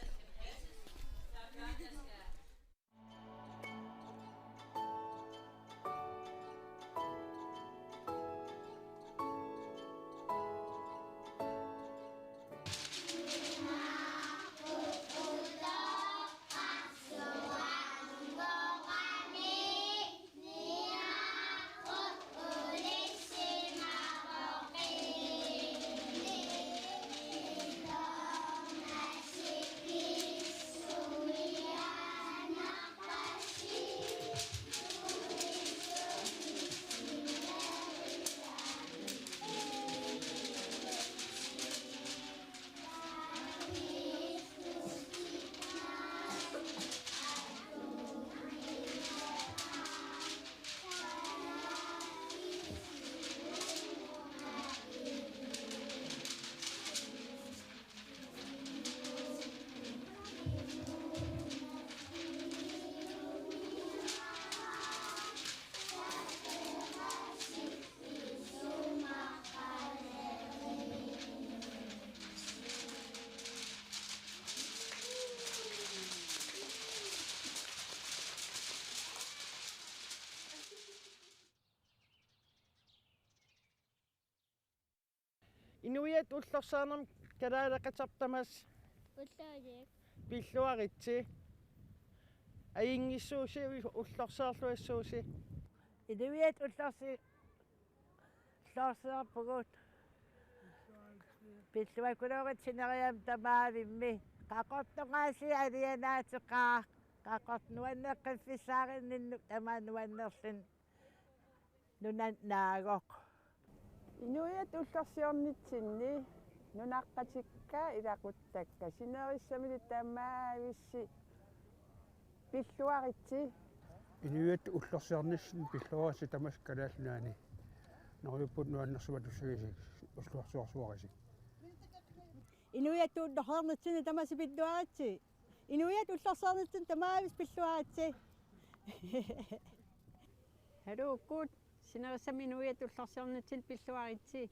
Inuiattut ullorsiornermi kalaaleqatarput tamassi. Ulloriik. Pilluaritsi. Ajunngissuusi, ullorsiorluassuusi. Inuiattut ullorsi-, ullorsiorpugut. Pilluakkuluuritsi sineriammi tamaavimmi. Qaqortoq aasiit alianaateqaaq. Qaqortoq nuanneqqiffissaarinnginnami tamaat nuannerluni nunanut naagoq. Inuiattut ullorsiornitsinni nunaqqatikka ilaquttakka sinerissamilu tamaavissi pilluaritsi. Inuiattut ullorsiornitsinni pilluaritsi tamassi Kalaallit Nunaanni. Neriuppunga nuannersuaq tussagissi ullorsiorsuarisi. Inuiattut ullorsiornitsinni tamassi pilluaritsi. Inuiattut ullorsiornitsinni tamaavissi pilluaritsi. Haluukkut, sinerissami inuiattut ullorsiornitsinni pilluaritsi.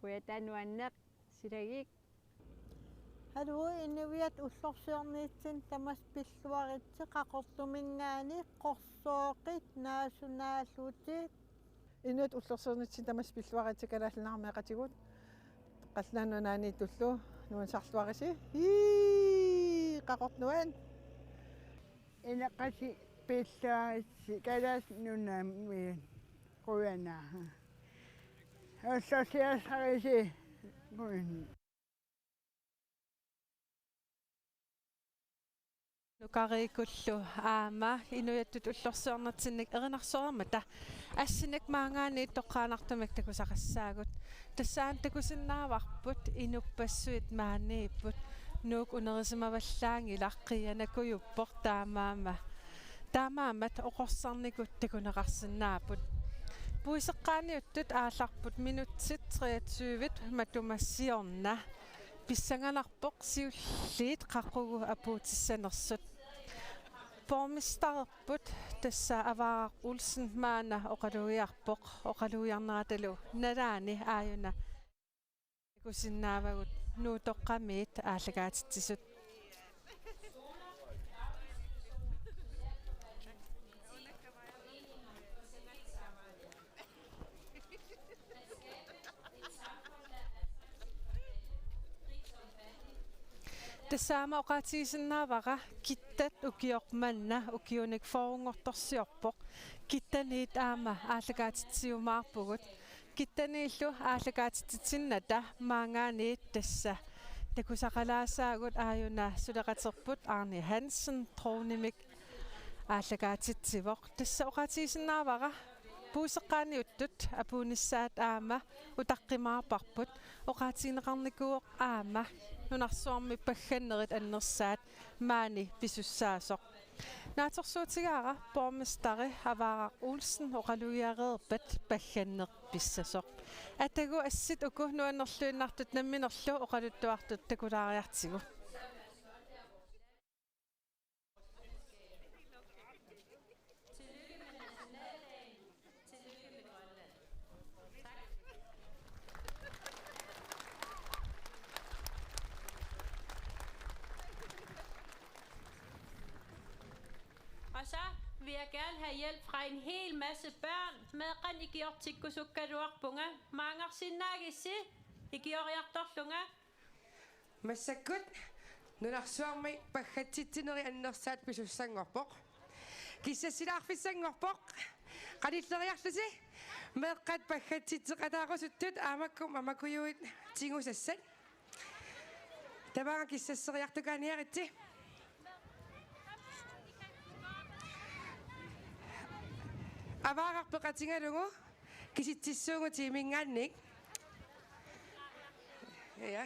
Kujataa nuanneq, silagik. Haluu, inuiattut ullorsiornitsinni tamassi pilluaritsi Qaqortuminngaanniit qorsooqit naasunaallutik. Inuiattut ullorsiornitsinni tamassi pilluaritsi Kalaallit Nunaanni meeqqatigut. Qallunaat Nunaanniittullu nuannisarluarisi. Ii, Qaqortup nuan. Ineqatikka pilluaritsi Kalaallit Nunaanni. Qujanaq. Ullorsiassarisi. Qujan. Nukariikullu aamma inuiattut ullorsiornitsinnik erinarsoreermata assinik maanngaanniit toqqaannartumik takusaqassaagut. Tassaana takusinnaavarput inuppassuit maaniipput, Nuuk unerisimavallaanngilaq, qiianakujuppoq, taamaammat, taamaammat oqorsarnikut takuneqarsinnaapput. Puiseqqaaniuttut aallarput minutsit treogtyvit matuma siorna. Pissanganarpoq siulliit qaqugu apuutissanersut. Borgmesterput tassa Avaaraq Olsen maanna oqalugiarpoq, oqalugiarneratalu nalaani aajuna takusinnaavagut Nuutoqqamiit aallakaatitsisut. Tassa aamma oqaatigisinnaavara Kittat ukioq manna ukiunik fyrrenngortorsiorpoq. Kittaniit aamma aallakaatitsiumaarpugut. Kittaniillu aallakaatitsitinnata maanngaanniit tassa takusaqalaassaagut aajuna suleqaterput Arne Hansen, dronimik aallakaatitsivoq. Tassa oqaatigisinnaavara puiseqqaaniuttut apuunnissaat aamma utaqqimaarparput, oqaatigineqarnikuuvoq aamma nunarsuarmi paggannerit annersaat maani pisussaasoq. Naatsorsuutigaara borgmesteri Avaaraq Olsen oqalugiareerpat pagganneq pissasoq. Atagu assit uku nuannerluinnartut namminerlu oqaluttuartut takulaariartigu. Og så vil jeg gerne have hjælp fra en hel masse børn. Meeqqat ikiortikkusukkaluarpunga. Maanngarsinnaagissi, ikioriartorlunga. Massakkut nunarsuarmi paggatsitsinerit annersaat pisussanngorpoq. Kissassilaarfissanngorpoq. Qanilleriarlusi meeqqat paggatsitseqataarusuttut aamma amakujuit tigusassat. Tamaanga kissasseriartukaaniaritsi. Avaaraq peqatigalugu kisitsissuugut tiiminngaanniit. Ja.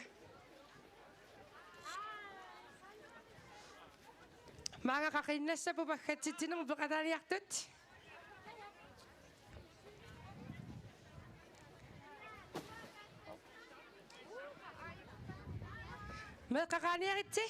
Maanga qaqinnassapput paggatsitsinermut peqataaniartut. Meeqqat qaaniaritsi.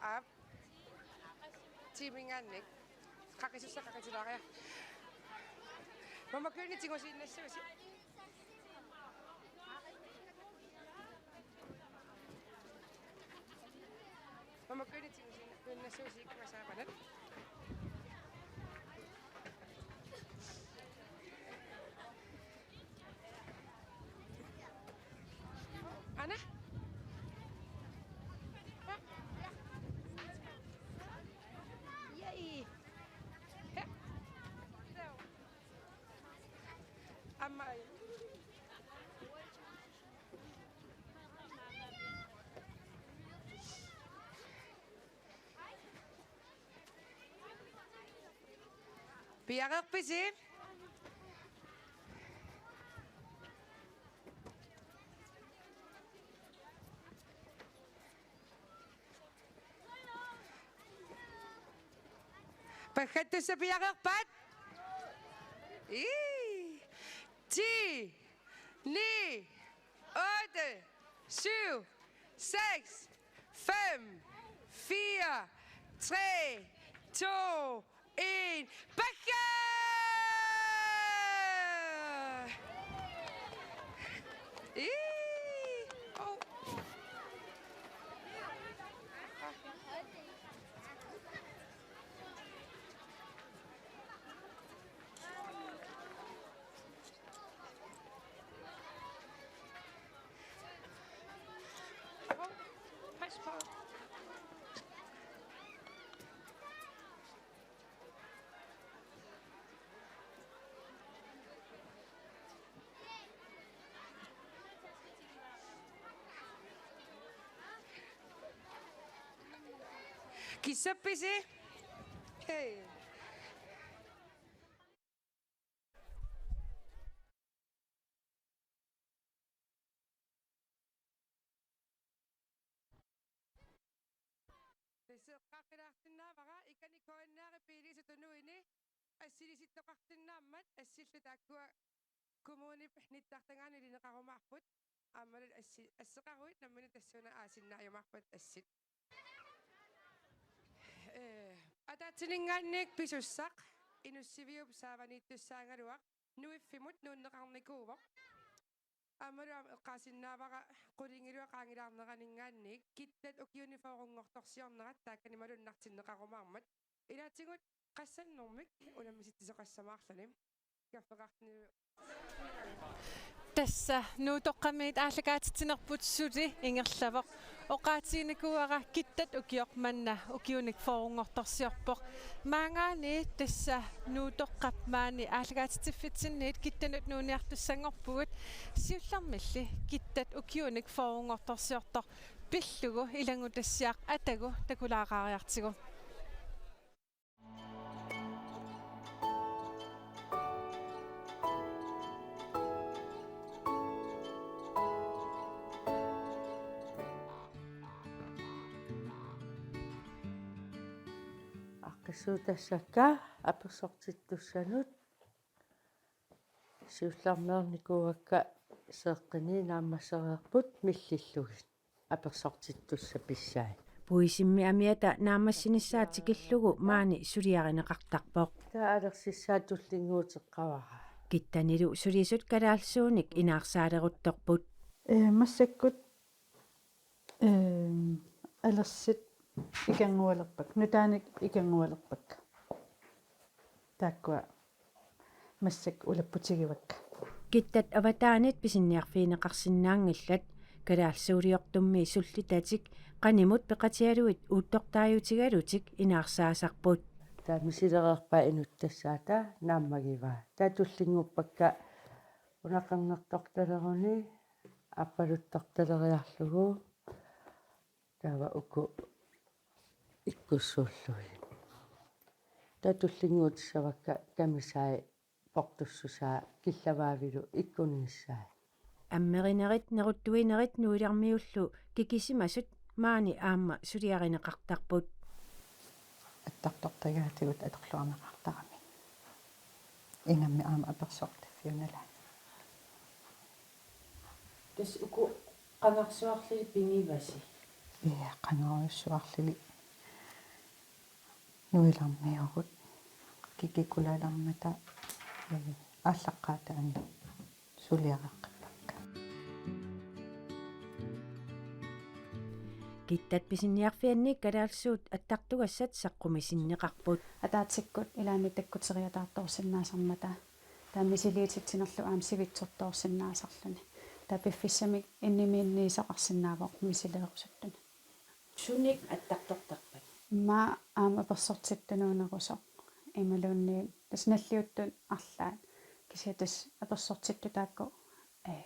Aap. Tiiminngaanniit. Qaqisussat qaqitilaariarput. Mamakkuinni tigusiinnassuusi. Mama kønne ting, kønne så sig, hvad så, hvordan? Anna? Yay! Her. Amma. Piareerpisi? Paggattussat piareerpat? Ii. Ti, ni, otte, syv, seks, fem, fire, tre, to, en. Pagga! Ii. Oh. Pas på. Kissappisi? Hej. Tassa eqqaaqqinnaarsinnaavara ikani K N R-ip piiliisa tunuini assilisittoqarsinnaammat assillu taakkua kommunip nittartagaanut ilineqarumaarput aammalu assi-, asseqaruit nammineq tassuuna aasinnaajumaarpat assit. Ee, ataatsiminngaanniit pisussaq Inussiviup saavaniittussaagaluaq Nuiffimut nuunneqarnikuuvoq. Aammalu aamma eqqaasinnaavara qulingiluat qaangilaarneraninngaanniit Kittat ukiuni fyrrenngortorsiornerat taakkani malunnartinneqarumaarmat. Ilaatigut qassannermik unammisitsisoqassamaarluni. Kaffeqarfini. Tassa Nuutoqqamiit aallakaatitsinerput suli ingerlavoq. Oqaatiginikuuara Kittat ukioq manna ukiunik fyrrenngortorsiorpoq. Maanngaanniit tassa Nuutoqqap maani aallakaatitsiffitsinniit Kittanut nuunniartussanngorpugut, siullermilli Kittat ukiunik fyrrenngortorsiortoq pillugu ilanngutassiaq atagu takulaaqaariartigu. Aaqqissuutassakka apersortittussanut siullermeernikuuakka seeqqinii naammassereerput millillugit apersortittussat pissai. Puisimmi amiata naammassinissaa tikillugu maani suliarineqartarpoq. Taava alersissaa tullinnguuteqqavara. Kittanilu sulisut kalaallisuunik inaarsaaleruttorput. Ee, massakkut, ee, alersit ikanngualerpakka, nutaanik ikanngualerpakka. Taakkua massakkut ulapputigivakka. Kittat avataanit pisiniarfigineqarsinnaanngillat, kalaallisuuliortummi sullitatik qanimut peqatigalugit uuttortaajutigalutik inaarsaasarput. Taava misilereerpaa inuttassaata naammagivaa. Taava tullinnguuppakka una qernertortaleruni aappaluttortaleriarlugu. Taava uku ikkussuullugit. Taava tullinnguutissavakka kamisai portussusaa killavaavilu ikkunnissaat. Ammerinerit neruttuinerit nuilermiullu kikisimasut maani aamma suliarineqartarput. Attartortagaatigut atorluarneqartarami. Ingammik aamma apersortaffiup nalaani. Tassa uku qangarsuarli pigivasi? Ia, qangarsuarli nuilermiugut kikikulalermata, ee, aallaqqaataani suliareqqippakka. Kittat pisiniarfianni kalaallisuut attartugassat saqqumisinneqarput. Ataatsikkut ilaanni takkuteriataartoorsinnaasarmata. Taava misiliititsinerlu aamma sivitsortoorsinnaasarluni. Taava piffissamik innimiinniisoqarsinnaavoq misileerusuttuni. Sunik attartortarpat? Immaqa aamma apersortittunuuneruso imaluunniit tassa nalliuttut arlaat. Kisianni tassa apersortittut taakku, ee,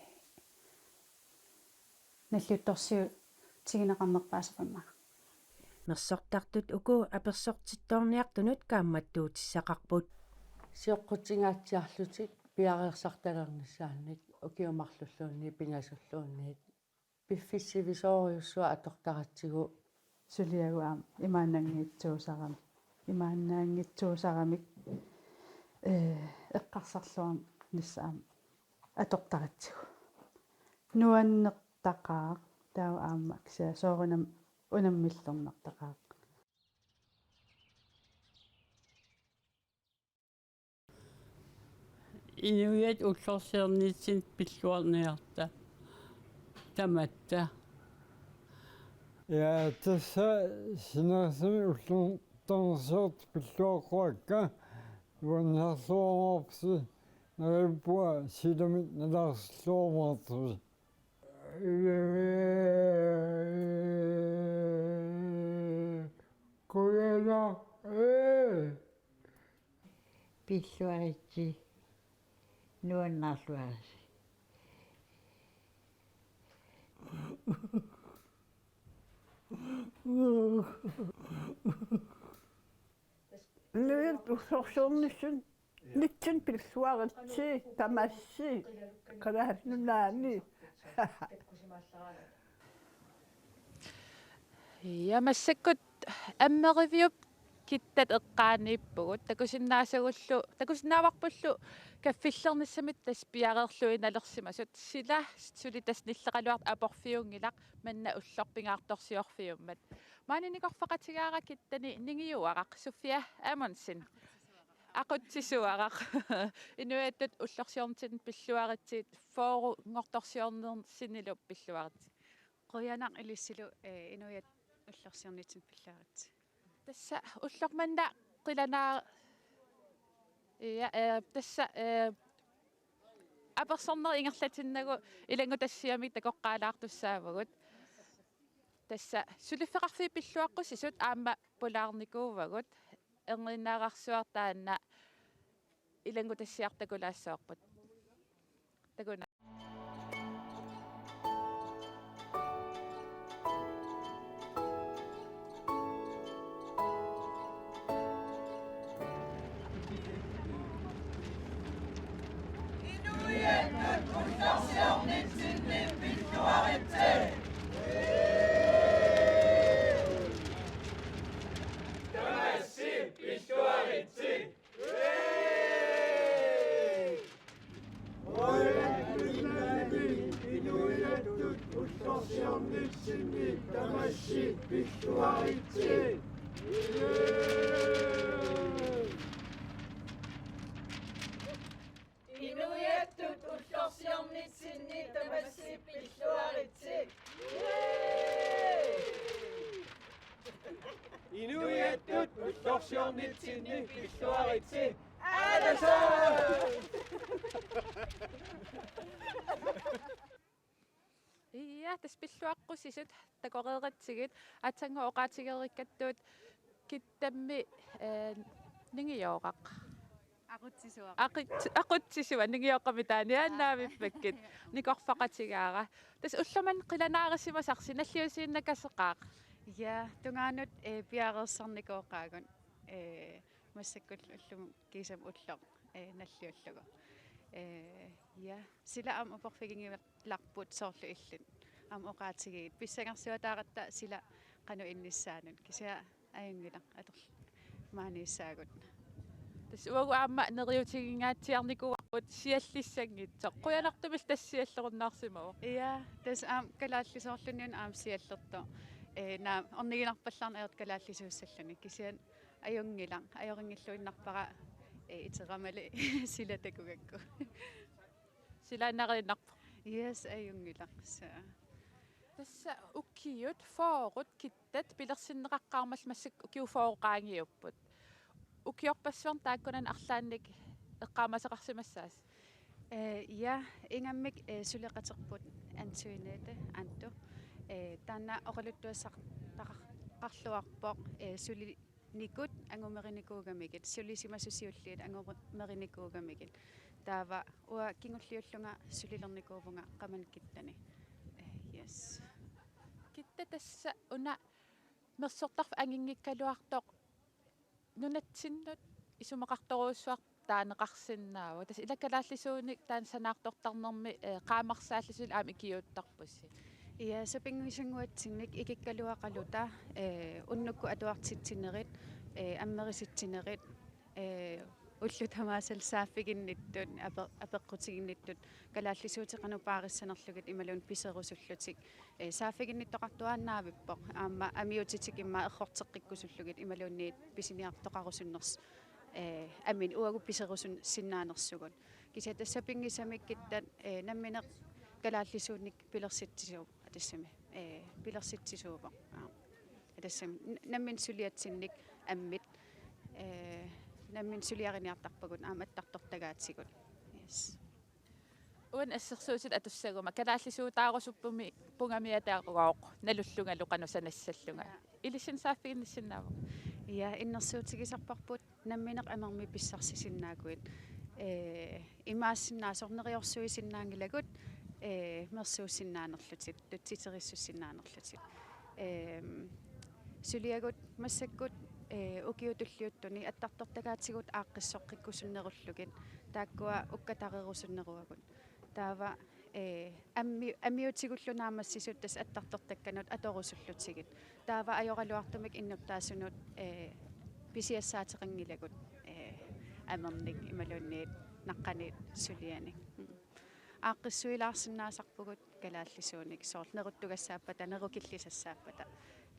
nalliuttorsiutigineqarnerpaasarput immaqa. Mersortartut uku apersortittoorniartunut kaammattuutissaqarput. Sioqqutingaatsiarlutik piareersartalernissaannik ukiut marlulluunniit pingasulluunniit piffissaq sivisoorujussuaq atortaratsigu. Suliagut aamma imaannaanngitsuusarami. Imaannaanngitsuusaramik, ee, eqqarsarluarnissaq aamma atortaratsigu. Nuannertaqaaq taava aamma kisianni soorunami unammillernartaqaaq. Inuiattut ullorsiornitsinni pilluarniarta tamatta. Ja, tassa sinerissami ullorsiortut pilluaqqusakka nuannaarluarmaarpusi, neriuppunga silamik nalaarsilluarmaartusi. Qujanaq, ee. Pilluaritsi, nuannaarluarisi. Inuiattut ullorsiornitsinni, nitsinni pilluaritsi, tamassi, Kalaallit Nunaanni. Ja, massakkut Ammeriviup kittat eqqaaniippugut, takusinnaasagullu, takusinnaavarpullu kaffillernissamik tassa piareerluinnalersimasut, sila suli tassa nilleqaluartoq aporfiunngilaq manna ulloq pingaartorsiorfiummat. Maani nikorfaqatigaara kittani ningiuaraq Sofia Amundsen. Aqutsisuaraq. Inuiattut ullorsiornitsinni pilluaritsi, fyrrenngortorsiornersinnilu pilluaritsi. Qujanaq ilissilu, ee, inuiattut ullorsiornitsinni pilluaritsi. Tassa ulloq manna qilanaa-, ja, ee, tassa, ee, apersornerit ingerlatinnagu ilanngutassiamik takoqqaalaartussaavugut. Tassa suliffeqarfiit pilluaqqusisut aamma pulaarnikuuvagut. Erniinnarsuaq taanna ilanngutassiaq takulaassavarput. Takuna. Inuiattut ullorsiornitsinni pilluaritsi. Tamassi pilluaritsi. Inuiattut ullorsiornitsinni tamassi pilluaritsi. Inuiattut ullorsiornitsinni tamassi pilluaritsi. Inuiattut ullorsiornitsinni pilluaritsi. Aatsaat! Ja, tassa pilluaqqusisut takoreeratsigit, aatsaannguaq oqaatigereerikkattut kittammi, ee, ningiuaraq. Aqutsisuaq. Aquts-, aqutsisuaq, ningioqqami taani aannaavippakka. Nikorfaqatigaara. Tassa ullumimut qilanaarisimasarsi, nalliussiinnakaseqaaq. Ja, tungaanut, ee, piareersarnikooqaagut. Ee, massakkut ullumi kiisami ulloq, ee, nalliullugu. Ee, ja, sila aamma aporfiginngilarput soorlu illit aamma oqaatigigit. Pissangersuataaratta sila qanoq innissaanut. Kisianni ajunngilaq atorlugu maaniissaagut. Tassa uagut aamma neriuutigingaatsiarnikuuarput siallissanngitsoq. Qujanartumillu tassa siallerunnaarsimavoq. Ja, tassa aamma kalaallisoorluni una aamma siallertoq. Ee, naamik, orniginarpallaarneq ajortut kalaallisuussalluni. Kisianni ajunngilaq, ajorinngilluinnarpara, ee, iteramali sila takugakku. Silaannariinnarpoq. Yes, ajunngilaq. Så. Tassa ukiut fyrret kittat pilersinneqaqqaarmallu massakkut ukiut fyrre qaangiupput. Ukiorpassuarni taakkunani arlaannik eqqaamasoqarsimassaasi? Eh, ja, ingammik, eh, suleqaterput Antoinette Anto. Eh, taanna oqaluttuassartaqarluarpoq, eh, sulinikut angumerinikuugamigit, sulisimasusiulliit angumerinikuugamigit. Taava uanga kingulliullunga sulilernikuuvunga Qamani Kittani. Eh, yes. Kitta, tassa una mersortarfik anginngikkaluartoq nunatsinnut isumaqartorujussuaq taaneqarsinnaavoq. Tassa ila kalaallisuunik taanna sanaartortarnermi, eh, qaammarsaallusi aamma ikiuuttarpusi. Ja, sapinngisanguatsinnik ikikkaluaqaluta, eh, unnukkut atuartitsinerit, eh, ammerisitsinerit, eh, ullut tamaasa saaffiginnittut, ape-, apeqqutiginnittut, kalaallisuutit qanoq paarissanerlugit imaluunniit piserusullutik, eh, saaffiginnittoqartuaannaavippoq, aamma amiutitik immaqa errorteqqikkusullugit imaluunniit pisiniartoqarusunners-, eh, amin uagut piserusun-, sinnaanersugut. Kisianni tassa sapinngisamik Kittat, eh, nammineq kalaallisuunik pilersitsisuuvoq, atassami, eh, pilersitsisuuvoq. Aa. Atassami n-, nammineq suliatsinnik ammit, eh, nammineq suliariniartarpagut aamma attartortagaatigut. Yes. Uani assersuutitut atussaguma kalaallisuutaarusuppumi pungamiataagooq nalullungalu qanoq sanassallunga. Ja. Ilissinnut saaffiginnissinnaavoq. Ja, innersuutigisarparput nammineq amermik pissarsisinnaaguit. Eh, imaassinnaasoq neriorsuisinnaanngilagut, eh, mersuussinnaanerlutik, tutsiterissussinnaanerlutik. Ehm, suliagut massakkut, eh, ukiut tulliuttuni attartortagaatigut aaqqissoqqikkusunnerullugit, taakkua ukkatarerusunneruagut. Taava, eh, ammi-, ammiutigullu naammassisut tassa attartortakkanut atorusullutigit. Taava ajoraluartumik innuttaasunut, eh, pisiassaateqanngilagut, eh, amernik imaluunniit naqqaniit sulianik. Mm. Aaqqissuilaarsinnaasarpugut kalaallisuunik, soorlu neruttugassaappata, nerukillisassaappata,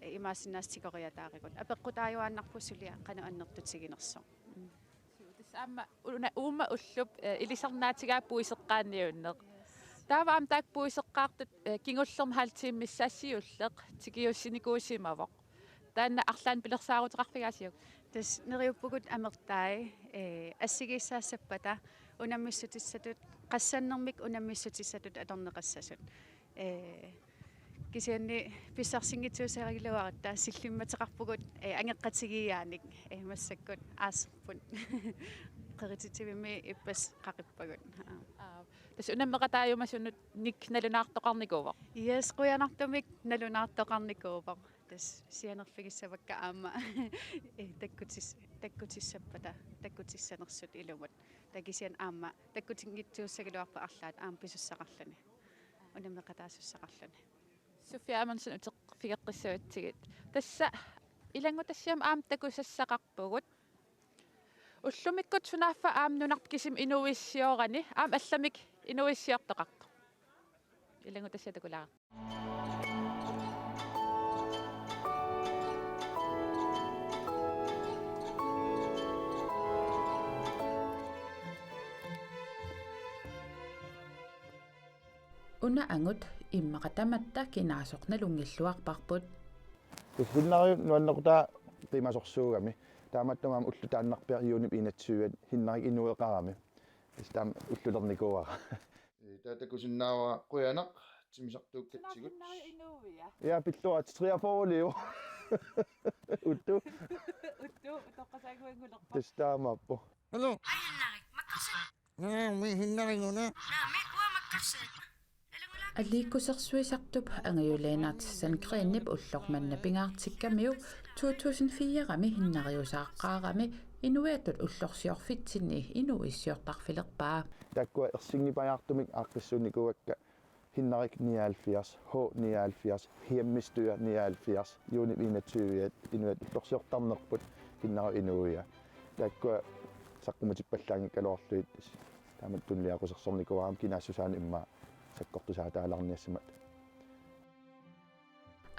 eh, imaassinnaasut tigoriataarigut. Apeqqutaajuaannarpoq suliaq qanoq annertutiginersoq. Mm. Suu, tassa aamma una uuma ullup, eh, ilisarnaatigaa puiseqqaanniunneq. Taava aamma taakku puiseqqaartut, eh, kingullermik halv time missaani siulleq tikiussinikuusimavoq. Taanna arlaannik pilersaaruteqarfigaasiuk? Tassa neriuppugut amertai, eh, assigiissaassappata, unammissutissatut, qassannermik unammissutissatut atorneqassasut. Eh, kisianni pissarsinngitsuussagaluaratta sillimmateqarpugut, eh, angeqqatigiiaanik, eh, massakkut aaserput. Qerititsivimmi ippassaq qaqippagut. Aa. Aa, tassa unammeqataajumasunut nik nalunaartoqarnikuuvoq. Yes, qujanartumik nalunaartoqarnikuuvoq. Tassa sianerfigissavakka aamma, eh, takkutis-, takkutissappata, takkutissanersut ilumut. Taava kisianni aamma takkutinngitsuussagaluarpat arlaat aamma pisussaqarluni. Unammeqataasussaqarluni. Sofia Amundsen, uteqqiffeqassavatsigit. Tassa ilanngutassiami aamma takusassaqarpugut. Ullumikkut sunaaffa aamma nunarput kisimi inuuissiorani aamma allamik inuuissiortoqartoq. Ilanngutassiaq takulaaruk. Una angut immaqa tamatta kinaasoq nalunngilluarparput. Tassa Hinnariup nuannequtaa qimasorsuugami. Taamaattumik aamma ulloq taannarpiaq juunip enogtyve Hinnarik inueqarami. Tassa taama ullulernikuuara. Ee, taava takusinnaavara qujanaq timmisartuukkatsigut. Sunaaffa inuuia? Ja, pilluarit treogfyrre-liu. Uttu. Uttu, utoqqasaannguanngulerpoq. Tassa taamaappoq. Hallo. Hej, Hinnarik. Makkarsatit? Naamik, Hinnariguna. Naamik, uanga Makkarsatit. Aliikkusersuisartup Angaju Lennert Sandgrenip ulloq manna pingaartikkamiuk to tusind fire-mi Hinnariusaaqqaarami inuiattut ullorsiorfitsinni inuuissiortarfilerpaa. Taakkua ersinngipajaartumik aaqqissuunnikuuakka Hinnarik nioghalvfjerds, H nioghalvfjerds, Hjemmestyre nioghalvfjerds, juunip enogtyve inuiattut ullorsiortarnerput Hinnariup inuuia. Taakkua saqqummerpallaanngikkaluarlugit taamatut tunuliaqusersornikuuara aamma kinaassusaanut immaqa sakkortusaataalarniassammat.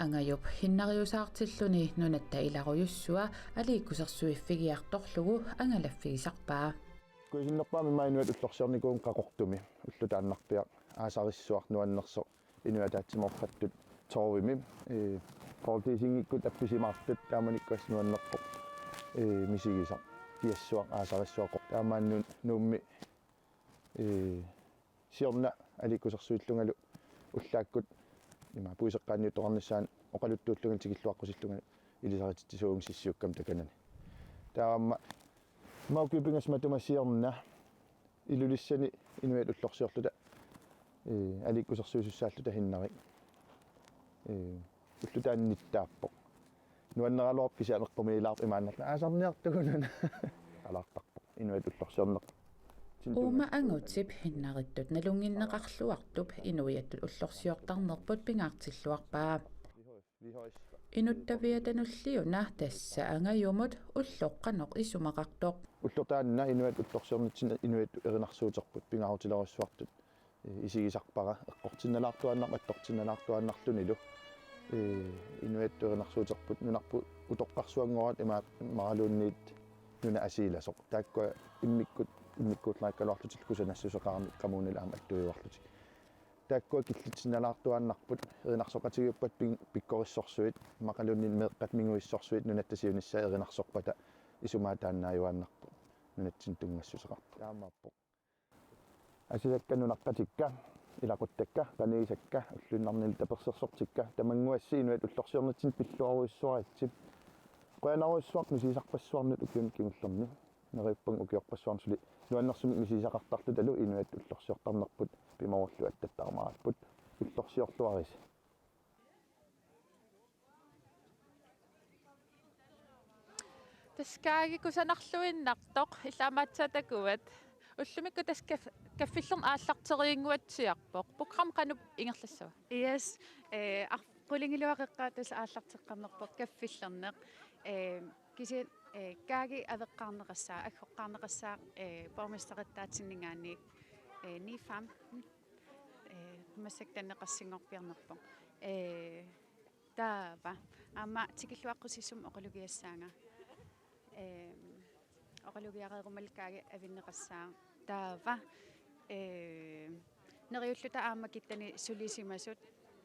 Angajup Hinnariusaartilluni nunatta ilarujussua aliikkusersuiffigiartorlugu angalaffigisarpaa. Kuisinnerpaamik immaqa inuiattut ullorsiornikuuvugut Qaqortumi, ulloq taannarpiaq aasarissuaq nuannersoq inuiattut ataatsimoorpattut Torvimi, eh, Poul Thiesengikkut appisimaartut taamanikkut assut nuannerpoq, eh, misigisaq, kiassuaq, aasarissuaq. Taamaannut Nuummi, eh, siorna aliikkusersuillungalu ullaakkut ima puiseqqaanniuttoqarnissaanut oqaluttuullungalu tikilluaqqusillungalu ilisarititsisoq Sissiukkamut takanani. Taava aamma ima ukiut pingasut matuma siorna Ilulissani inuiaat ullorsiorluta, eh, aliikkusersuisussaalluta Hinnarik, eh, ulloq taanna nittaappoq. Nuanneraluarpoq kisianni eqqumiilaarpoq imaannalu aasarniartugununa. Alaartarpoq inuiaat ullorsiorneq. Uuma angutip Hinnarittut nalunnginneqarluartup inuiattut ullorsiortarnerput pingaartilluarpaa. Inuttaviata nulliuna tassa angajumut ulloq qanoq isumaqartoq. Ulloq taanna inuiaat ullorsiornitsinni inuiattut erinarsuuterput pingaarutilerujussuartut isigisarpara eqqortinnalaartuaannarpoq attortinnalaartuaannarlunilu, eh, inuiattut erinarsuuterput nunarput utoqqarsuanngoraat imaluunniit nunat asiilasoq. Taakkua immikkut immikkuullaakkaluarlutillu kusanassuseqarami kommunili aamma attuiuarlutik. Taakkua killitsinnalaartuaannarput erinarsoqatigiippat pin-, pikkorissorsuit, immaqaluunniit meeqqat minguissorsuit nunatta siunissai erinarsorpata isumaataannaajuaannarput nunatsinni tunngassuseqarput. Taamaappoq. Asisakka nunaqqatikka, ilaquttakka, qanigisakka, ulluinnarni tapersersortikka, tamannguassi inuiaat ullorsiornitsinni pilluarujussuaritsi. Qujanarujussuaq misigisarpassuarnut ukiuni kingullerni. Neriuppunga ukiorpassuarni suli nuannersumik misigisaqartarlutalu inuiattut ullorsiortarnerput pimoorullugu attattaarumaapput. Ullorsiorluarisi. Tassa Kaagi kusanarluinnartoq, illit aamma aatsaat takuat. Ullumikkut tassa kaf-, kaffillerneq aallarteriinnguatsiarpoq. Program qanoq ingerlassava? Yes, eh, ar-, qulingiluat qeqqata tassa aallarteqqammerpoq kaffillerneq. Eh, kisianni, eh, Kaagi aveqqaarneqassaaq, aggoqqaarneqassaaq, eh, borgmesterittaatsinninngaanniit, eh, ni fem, eh, massakkut tanneqarsinngorpiarnerpoq. Eh, taava aamma tikilluaqqusissumik oqalugiassaanga. Eh, oqalugiareerumallu Kaagi avinneqassaaq. Taava, eh, neriulluta aamma kittani sulisimasut,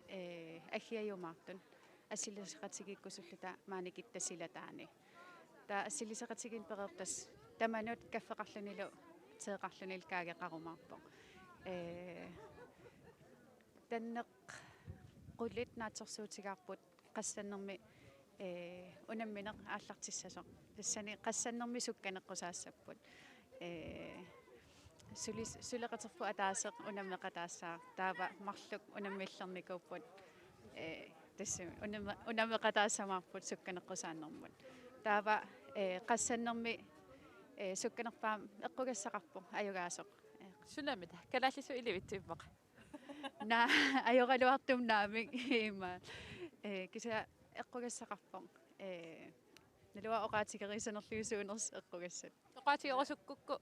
eh, aggiajumaartut. Assiliseqatigiikkusulluta maani kittap silataani. Taava assiliseqatigiinneq pereersoq tamanut kaffeqarlunilu teeqarlunilu Kaageqarumaarpoq. Eh, tanneq qulit naatsorsuutigaarput qassannermi, eh, unammineq aallartissasoq. Tassani qassannermi sukkaneqqusaassapput. Eh, sulis-, suleqaterput ataaseq unammeqataassaaq. Taava marluk unammillernikuupput. Eh, tassami unamme-, unammeqataassamaarput sukkaneqqusaannermut. Taava, eh, qassannermi, eh, sukkanerpaamik eqqugassaqarpoq ajugaasoq. Eh. Sunamita? Kalaallisut ilivitsoq immaqa. Naa, ajoraluartumik naamik ima. Eh, kisianni eqqugassaqarpoq. Eh, naluara oqaatigerisanerlugu suunersut eqqugassat. Oqaatigerusukkukku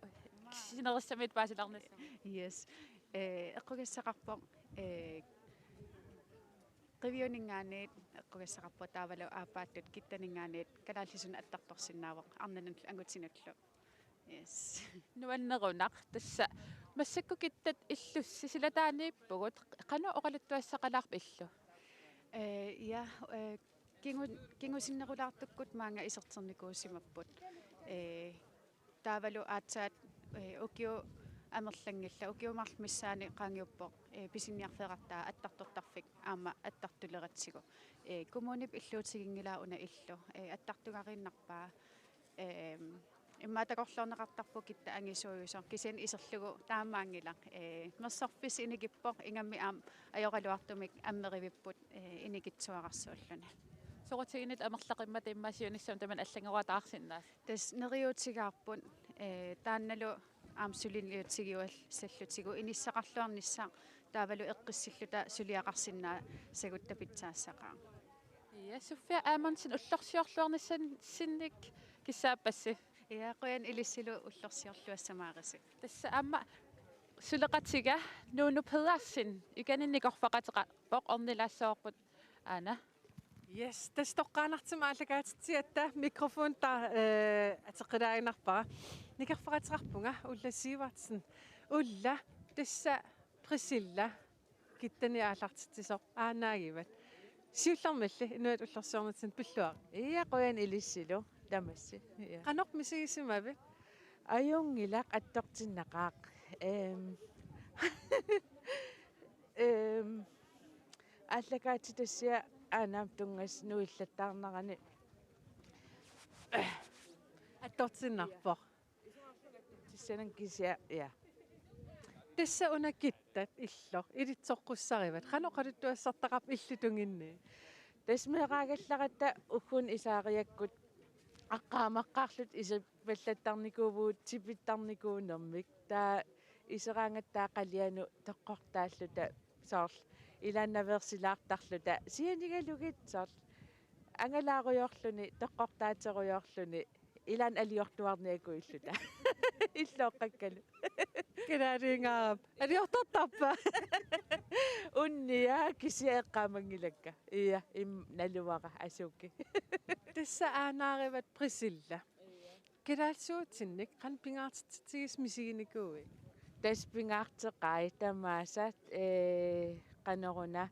sinerissamiit paasilaarnissamut. Yes. Eh, eqqugassaqarpoq. Eh, Qiviuninngaanniit eqqugassaqarpoq taavalu aappaattut Kittaninngaanniit kalaallisunut attartorsinnaavoq arnanut angutinullu. Yes. Nuannerunaq tassa massakkut Kittat illussi silataaniippugut, qanoq oqaluttuassaqalaarpa illu? Eh, ja, eh, kingu-, kingusinnerulaartukkut maanga iserternikuusimapput. Eh, taavalu aatsaat, eh, ukiut amerlanngillat, ukiut marluk missaanni qaangiuppoq, eh, pisiniarfeerartaa attartortarfik aamma attartuleratsigu. Eh, kommunip illuutiginngilaa una illu, eh, attartugariinnarpaa. Ehm, immaqa takorloorneqartarpoq Kittat angisuujusoq, kisianni iserlugu taamaanngilaq. Eh, mersorfissaq inikippoq, ingammik aamma ajoraluartumik ammerivipput, eh, inikitsuararsuulluni. Soqutiginit amerlaqimmata immaqa siunissami tamanna allanngoriataarsinnaasut? Tassa neriuutigaarput, eh, taannalu aamma suliniutigiuassallutigu inissaqarluarnissaq taavalu eqqissilluta suliaqarsinnaassagutta pitsaassaqaaq. Ja, Sofia Amundsen, ullorsiorluarnissannik kissaappassi? Ja, qujan ilissilu ullorsiorluassamaarisi. Tassa aamma suleqatiga Nuunu Pedersen ikani nikorfaqateqarpoq, ornilaassavarput aana. Yes, tassa toqqaannartumik aallakaatitsigatta mikrofon ta-, eh, ateqqilaaginnarpara. Nikorfaqateqarpunga Ulla Sivertsen. Ulla, tassa Priscilla Kittani aallartitsisoq aanagivat. Siullermilli Inuit Ullorsiornitsinni pilluarit. Ia, qujan ilissilu tamassi. Ia. Qanoq misigisimavit? Ajunngilaq, attortinnaqaaq. Ehm. Ehm. Aallakaatitassiaq aanaam tunngas nuillattaarnerani. Attortinnarpoq. Tissanan kisianni, ia. Tassa una Kittat illoq ilitsoqqussarivat. Qanoq oqaluttuassartaqarpa illit tunginni? Tassa meeraagallaratta ugguuna Isaariakkut aqqaamaqqaarluta isipallattarnikuuvugut tipittarnikuunermik. Taava iseraangatta taava qalianut toqqortaalluta soorlu ilaannaveersilaartarluta sianigalugit soorlu angalaarujoorluni toqqortaaterujoorluni ilaanni aliortuarniakuilluta. Illooqqakkalu. Kalaaliungaarap. Aliortortarpa? Unnia kisianni eqqaamanngilakka. Ia, im naluara asuki. Tassa aanaarivat Priscilla. Kalaallisuutinnik qanoq pingaartitsigis misiginikuuit? Tassa pingaarteqaat tamaasa, ee, qanoruna.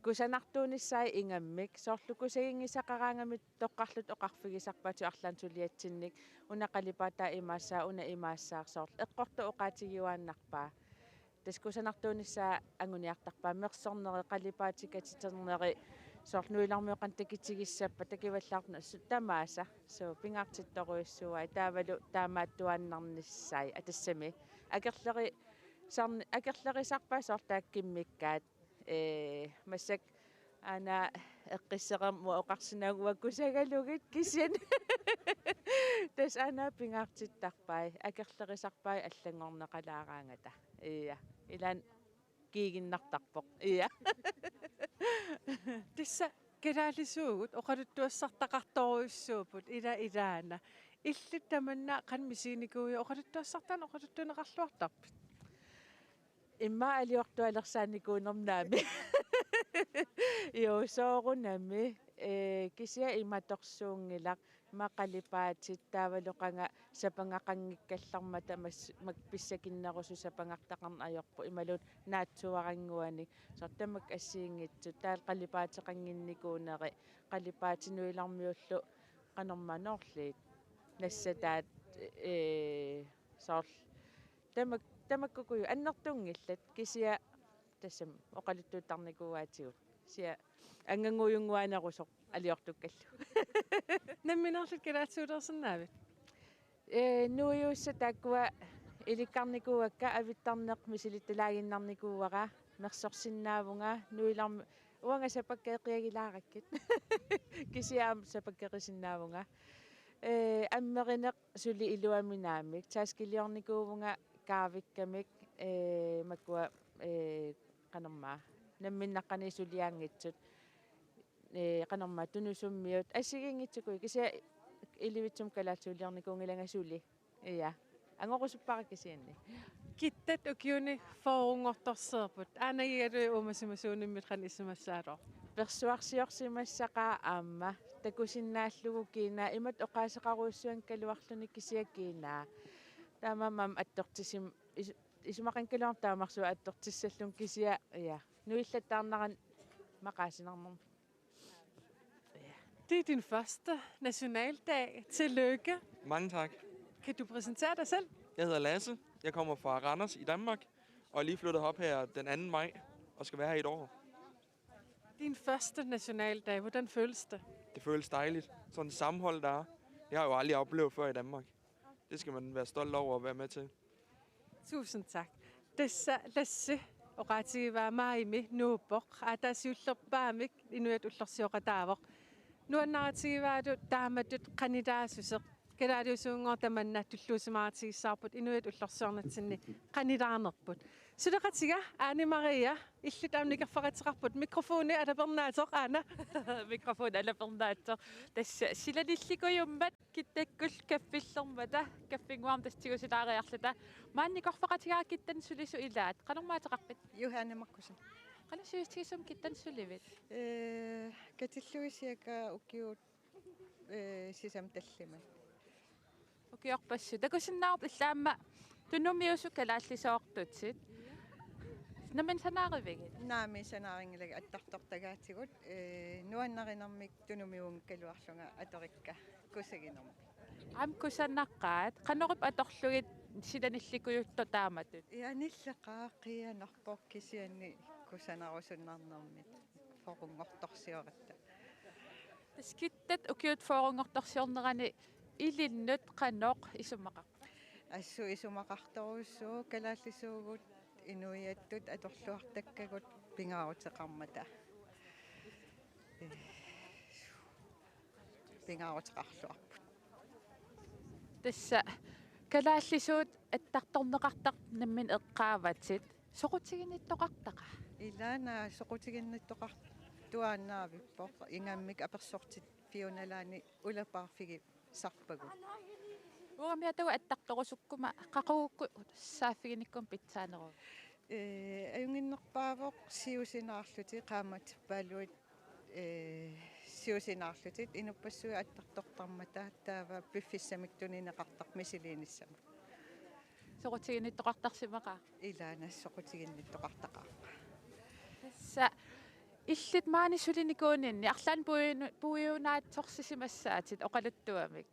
Kusanartuunissai ingammik, soorlu kusaginngisaqaraangamik toqqarluta oqarfigisarpaatigut arlaannik suliatsinnik, una qalipaataa imaassaaq, una imaassaaq soorlu. Eqqortoq oqaatigiuaannarpaa. Tassa kusanartuunissaa anguniartarpaa mersorneri, qalipaatit katiterneri, soorlu nuilarmiut qanoq takutigissappat, takuvallaartut su-, tamaasa, suu, pingaartittorujussuuai, taavalu taamaattuaannarnissai, atassami. Akerleri-, sarni-, akerlerisarpaat soorlu taakku kimmikkaat, ee, massakkut aana eqqissereermat oqarsinnaavunga uanga kusagalugit kisianni. Tassa aana pingaartittarpai, akerlerisarpai allanngorneqalaaraangata. Ia, ilaanni kiiginnartarpoq. Ia. Tassa kalaalisuugut oqaluttuassartaqartorujussuupput ila ilaana. Illit tamanna qanoq misiginikuuit, oqaluttuassartaaneq oqaluttuunneqarluartarpit? Immaqa aliortualersaanikuunermi naamik. Juu, soorunami. Ee, kisianni imatorsuunngilaq. Ima qalipaatit taavalu qanga sapangaqanngikkallarmata mas-, mak-, pissakinnerusut sapangartaqarneq ajorput imaluunniit naatsuarannguanik. Soorlu tamakku assigiinngitsut taavalu qalipaateqannginnikuuneri, qalipaatit nuilarmiullu qanormaa Noorliit nassataat, ee, soorlu tamak-, tamakkuuku annertunngillat kisianni tassami oqaluttuuttarnikuuaatigut. Kisianni angangujunnguanerusoq aliortukkallu. Nammineerlutit kalaallisuulersinnaavit? Ee, nuiuussat taakkua ilikkarnikuuakka, avittarneq misilittalaaginnarnikuuara, mersorsinnaavunga, nuilarmi-, uanga sapakkeeqiagilaarakkit. Kisianni aamma sapakkeerisinnaavunga. Ee, ammerineq suli iluamik naamik, taskiliornikuuvunga kaavikkamik, ee, makua, ee, qanormaa, namminneq qanoq suliaanngitsut, ee, qanormaa, Tunusummiut, assigiinngitsukuju, kisianni ilivitsumik kalaallisuuliornikuunngilanga suli. Ia. Angorusuppara kisianni. Kittat ukiuni fyrrenngortorsiorput. Aanagigaluit uumasimasuunimmit qanoq isumassaalerpit? Persuarsiorsimassaqaaq aamma. Takusinnaallugu kiinaa, imatut oqaaseqarujussuanngikkaluarluni kisianni kiinaa. Taamaammat attortisim-, is-, isumaqanngikkaluarlugu taamarsuaq attortissallunga kisianni, ia. Nuillattaarnerani maqaasinarnermi. Det er din første nationaldag. Tillykke. Mange tak. Kan du præsentere dig selv? Jeg hedder Lasse. Jeg kommer fra Randers i Danmark, og er lige flyttet op her den anden maj, og skal være her i et år. Din første nationaldag, hvordan føles det? Det føles dejligt. Sådan et sammenhold, der er. Jeg har jo aldrig oplevet før i Danmark. Det skal man være stolt over at være med til. Tusind tak. Tassa Lasse oqaatigivaa maajimi nuuppoq, aatsaat siullerpaamik Inuiaat Ullorsioqataavoq. Nuannaritigivaalu taamatut qanilaassuseq kalaaliusunnguaq tamanna tulluusimaarutigissavarput Inuiaat Ullorsiornitsinni qanilaarnerput. Suleqatiga Aani Maria, illit aamma nikerfaqateqarput, mikrofoni alapernaatsoq aana. Mikrofoni alapernaatsoq. Tassa silanillikujummat Kittakkullu kaffillermata, kaffinnguamik tassa tigusilaariarluta. Maani nikorfaqatigaara Kittanut sulisut ilaat. Qanormaa ateqarpit? Johanne Markussen. Qanoq sivisutigisumik Kittanut sulivit? Ee, katillugit cirka ukiut, ee, sisamat tallimat. Ukiorpassuit. Takusinnaavarput illit aamma Tunumiusut kalaallisoortutit. Nammineq sanaarivigit? Naamik, sanaarinngilakka attartortagaatigut, ee, nuannarinermik tunumiuunngikkaluarlunga atorikka kusaginermik. Aamma kusanaqaat, qanorpiaq atorlugit silanillikujuttoq taamatut? Ja, nilleqaaq, qiianarpoq, kisianni kusanarusunnarnermit fyrrenngortorsioratta. Tassa kittat ukiut fyrrenngortorsiornerani ilinnut qanoq isumaqarpa? Assut isumaqartorujussuuvoq, kalaallisuugut inuiattut atorluartakkagut pingaaruteqarmata. Ee, pingaaruteqarluarput. Tassa kalaallisuut attartorneqartartut nammineq eqqaavatit. Soqutiginnittoqartaqaat? Ilaana soqutiginnittoqartuaannaavippoq, ingammik apersortitfiup nalaani ulapaarfigisarpagut. Uangami atagu attartorusukkuma qaqugukkut saaffiginnikkummat pitsaaneruvoq? Ee, ajunnginnerpaavoq siusinaarlutik, qaammatippaluit, ee, siusinaarlutik inuppassuit attartortarmata, taava piffissamik tunineqartarpoq misiliinissamut. Soqutiginnittoqartarsimaqaaq? Ilaana soqutiginnittoqartaqaarpara. Tassa illit maani sulinikuuninni arlaannik puiu-, puiunaatsorsisimassaatit oqaluttuamik.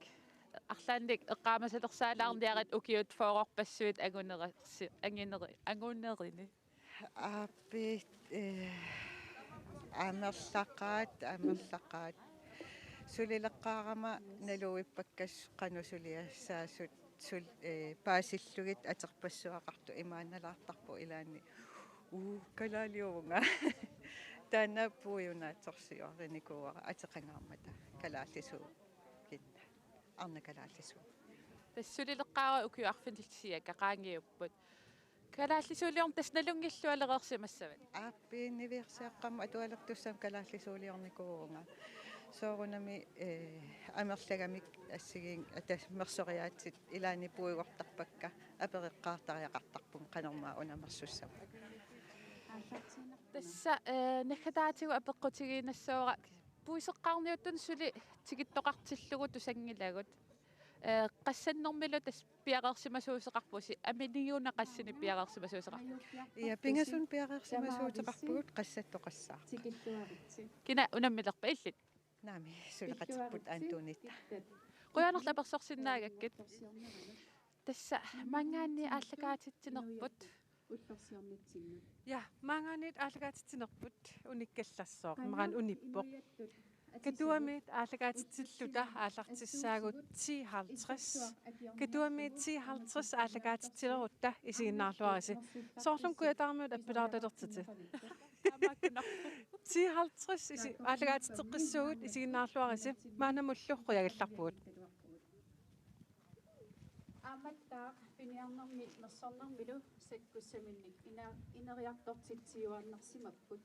Arlaannik eqqaamasalersaalaarniarit ukiut fyrrerpassuit angunersi-, anguneri-, angunerini. Aappi, ee, amerlaqaat, amerlaqaat. Sulileqqaarama naluvippakka qanoq suliassaasut sul-, ee, paasillugit aterpassuaqartut imaannalaartarpoq ilaanni: Uu, kalaaliuvunga. Taanna puiunaatsorsiorinikuuara ateqangaarmata kalaallisuuginnaq. Arnaq kalaallisuuvoq. Tassa sulileqqaara ukiut arfinillit siaka qaangiupput. Kalaallisuuliorneq tassa nalunngillualereersimassavat? Aappi, niviarsiaqqamut atualertussamut kalaallisuuliornikuuvunga. Soorunami, ee, amerlagamik assigiinngitsut mersoriaatsit ilaanni puigortarpakka, apereqqaartariaqartarpunga qanormaa unamersussava. Tassa, ee, naggataatigut apeqqutigiinnassuara, puiseqqaarniuttunut suli tikittoqartillugu tusanngilagut. Ee, qassannermilu tassa piareersimasuuseqarpusi, aminiuna qassinik piareersimasuuseqarpusi? Ja, pingasunik piareersimasuuteqarpugut, qassattoqassaaq. Kina unammilerpa, illit? Naamik, suleqaterput Antuunita. Qujanarlu apersorsinnaagakkit. Tassa maanngaanniit aallakaatitsinerput. Ja, maanngaanniit aallakaatitsinerput unikkallassooq, maani unippoq. Katuamiit aallakaatitsilluta aallartissaagut ti halvtreds. Katuamiit ti halvtreds aallakaatitsilerutta isiginnaarluarisi. Soorlumi Kujataarmiut appilaartalertitit. Ti halvtreds isi-, aallakaatitseqqissuugut, isiginnaarluarisi. Maannamullu qujagallarpugut. Aammattaaq piniarnermi nersornermilu sakkussaminnik ina-, ineriartortitsiuaannarsimapput.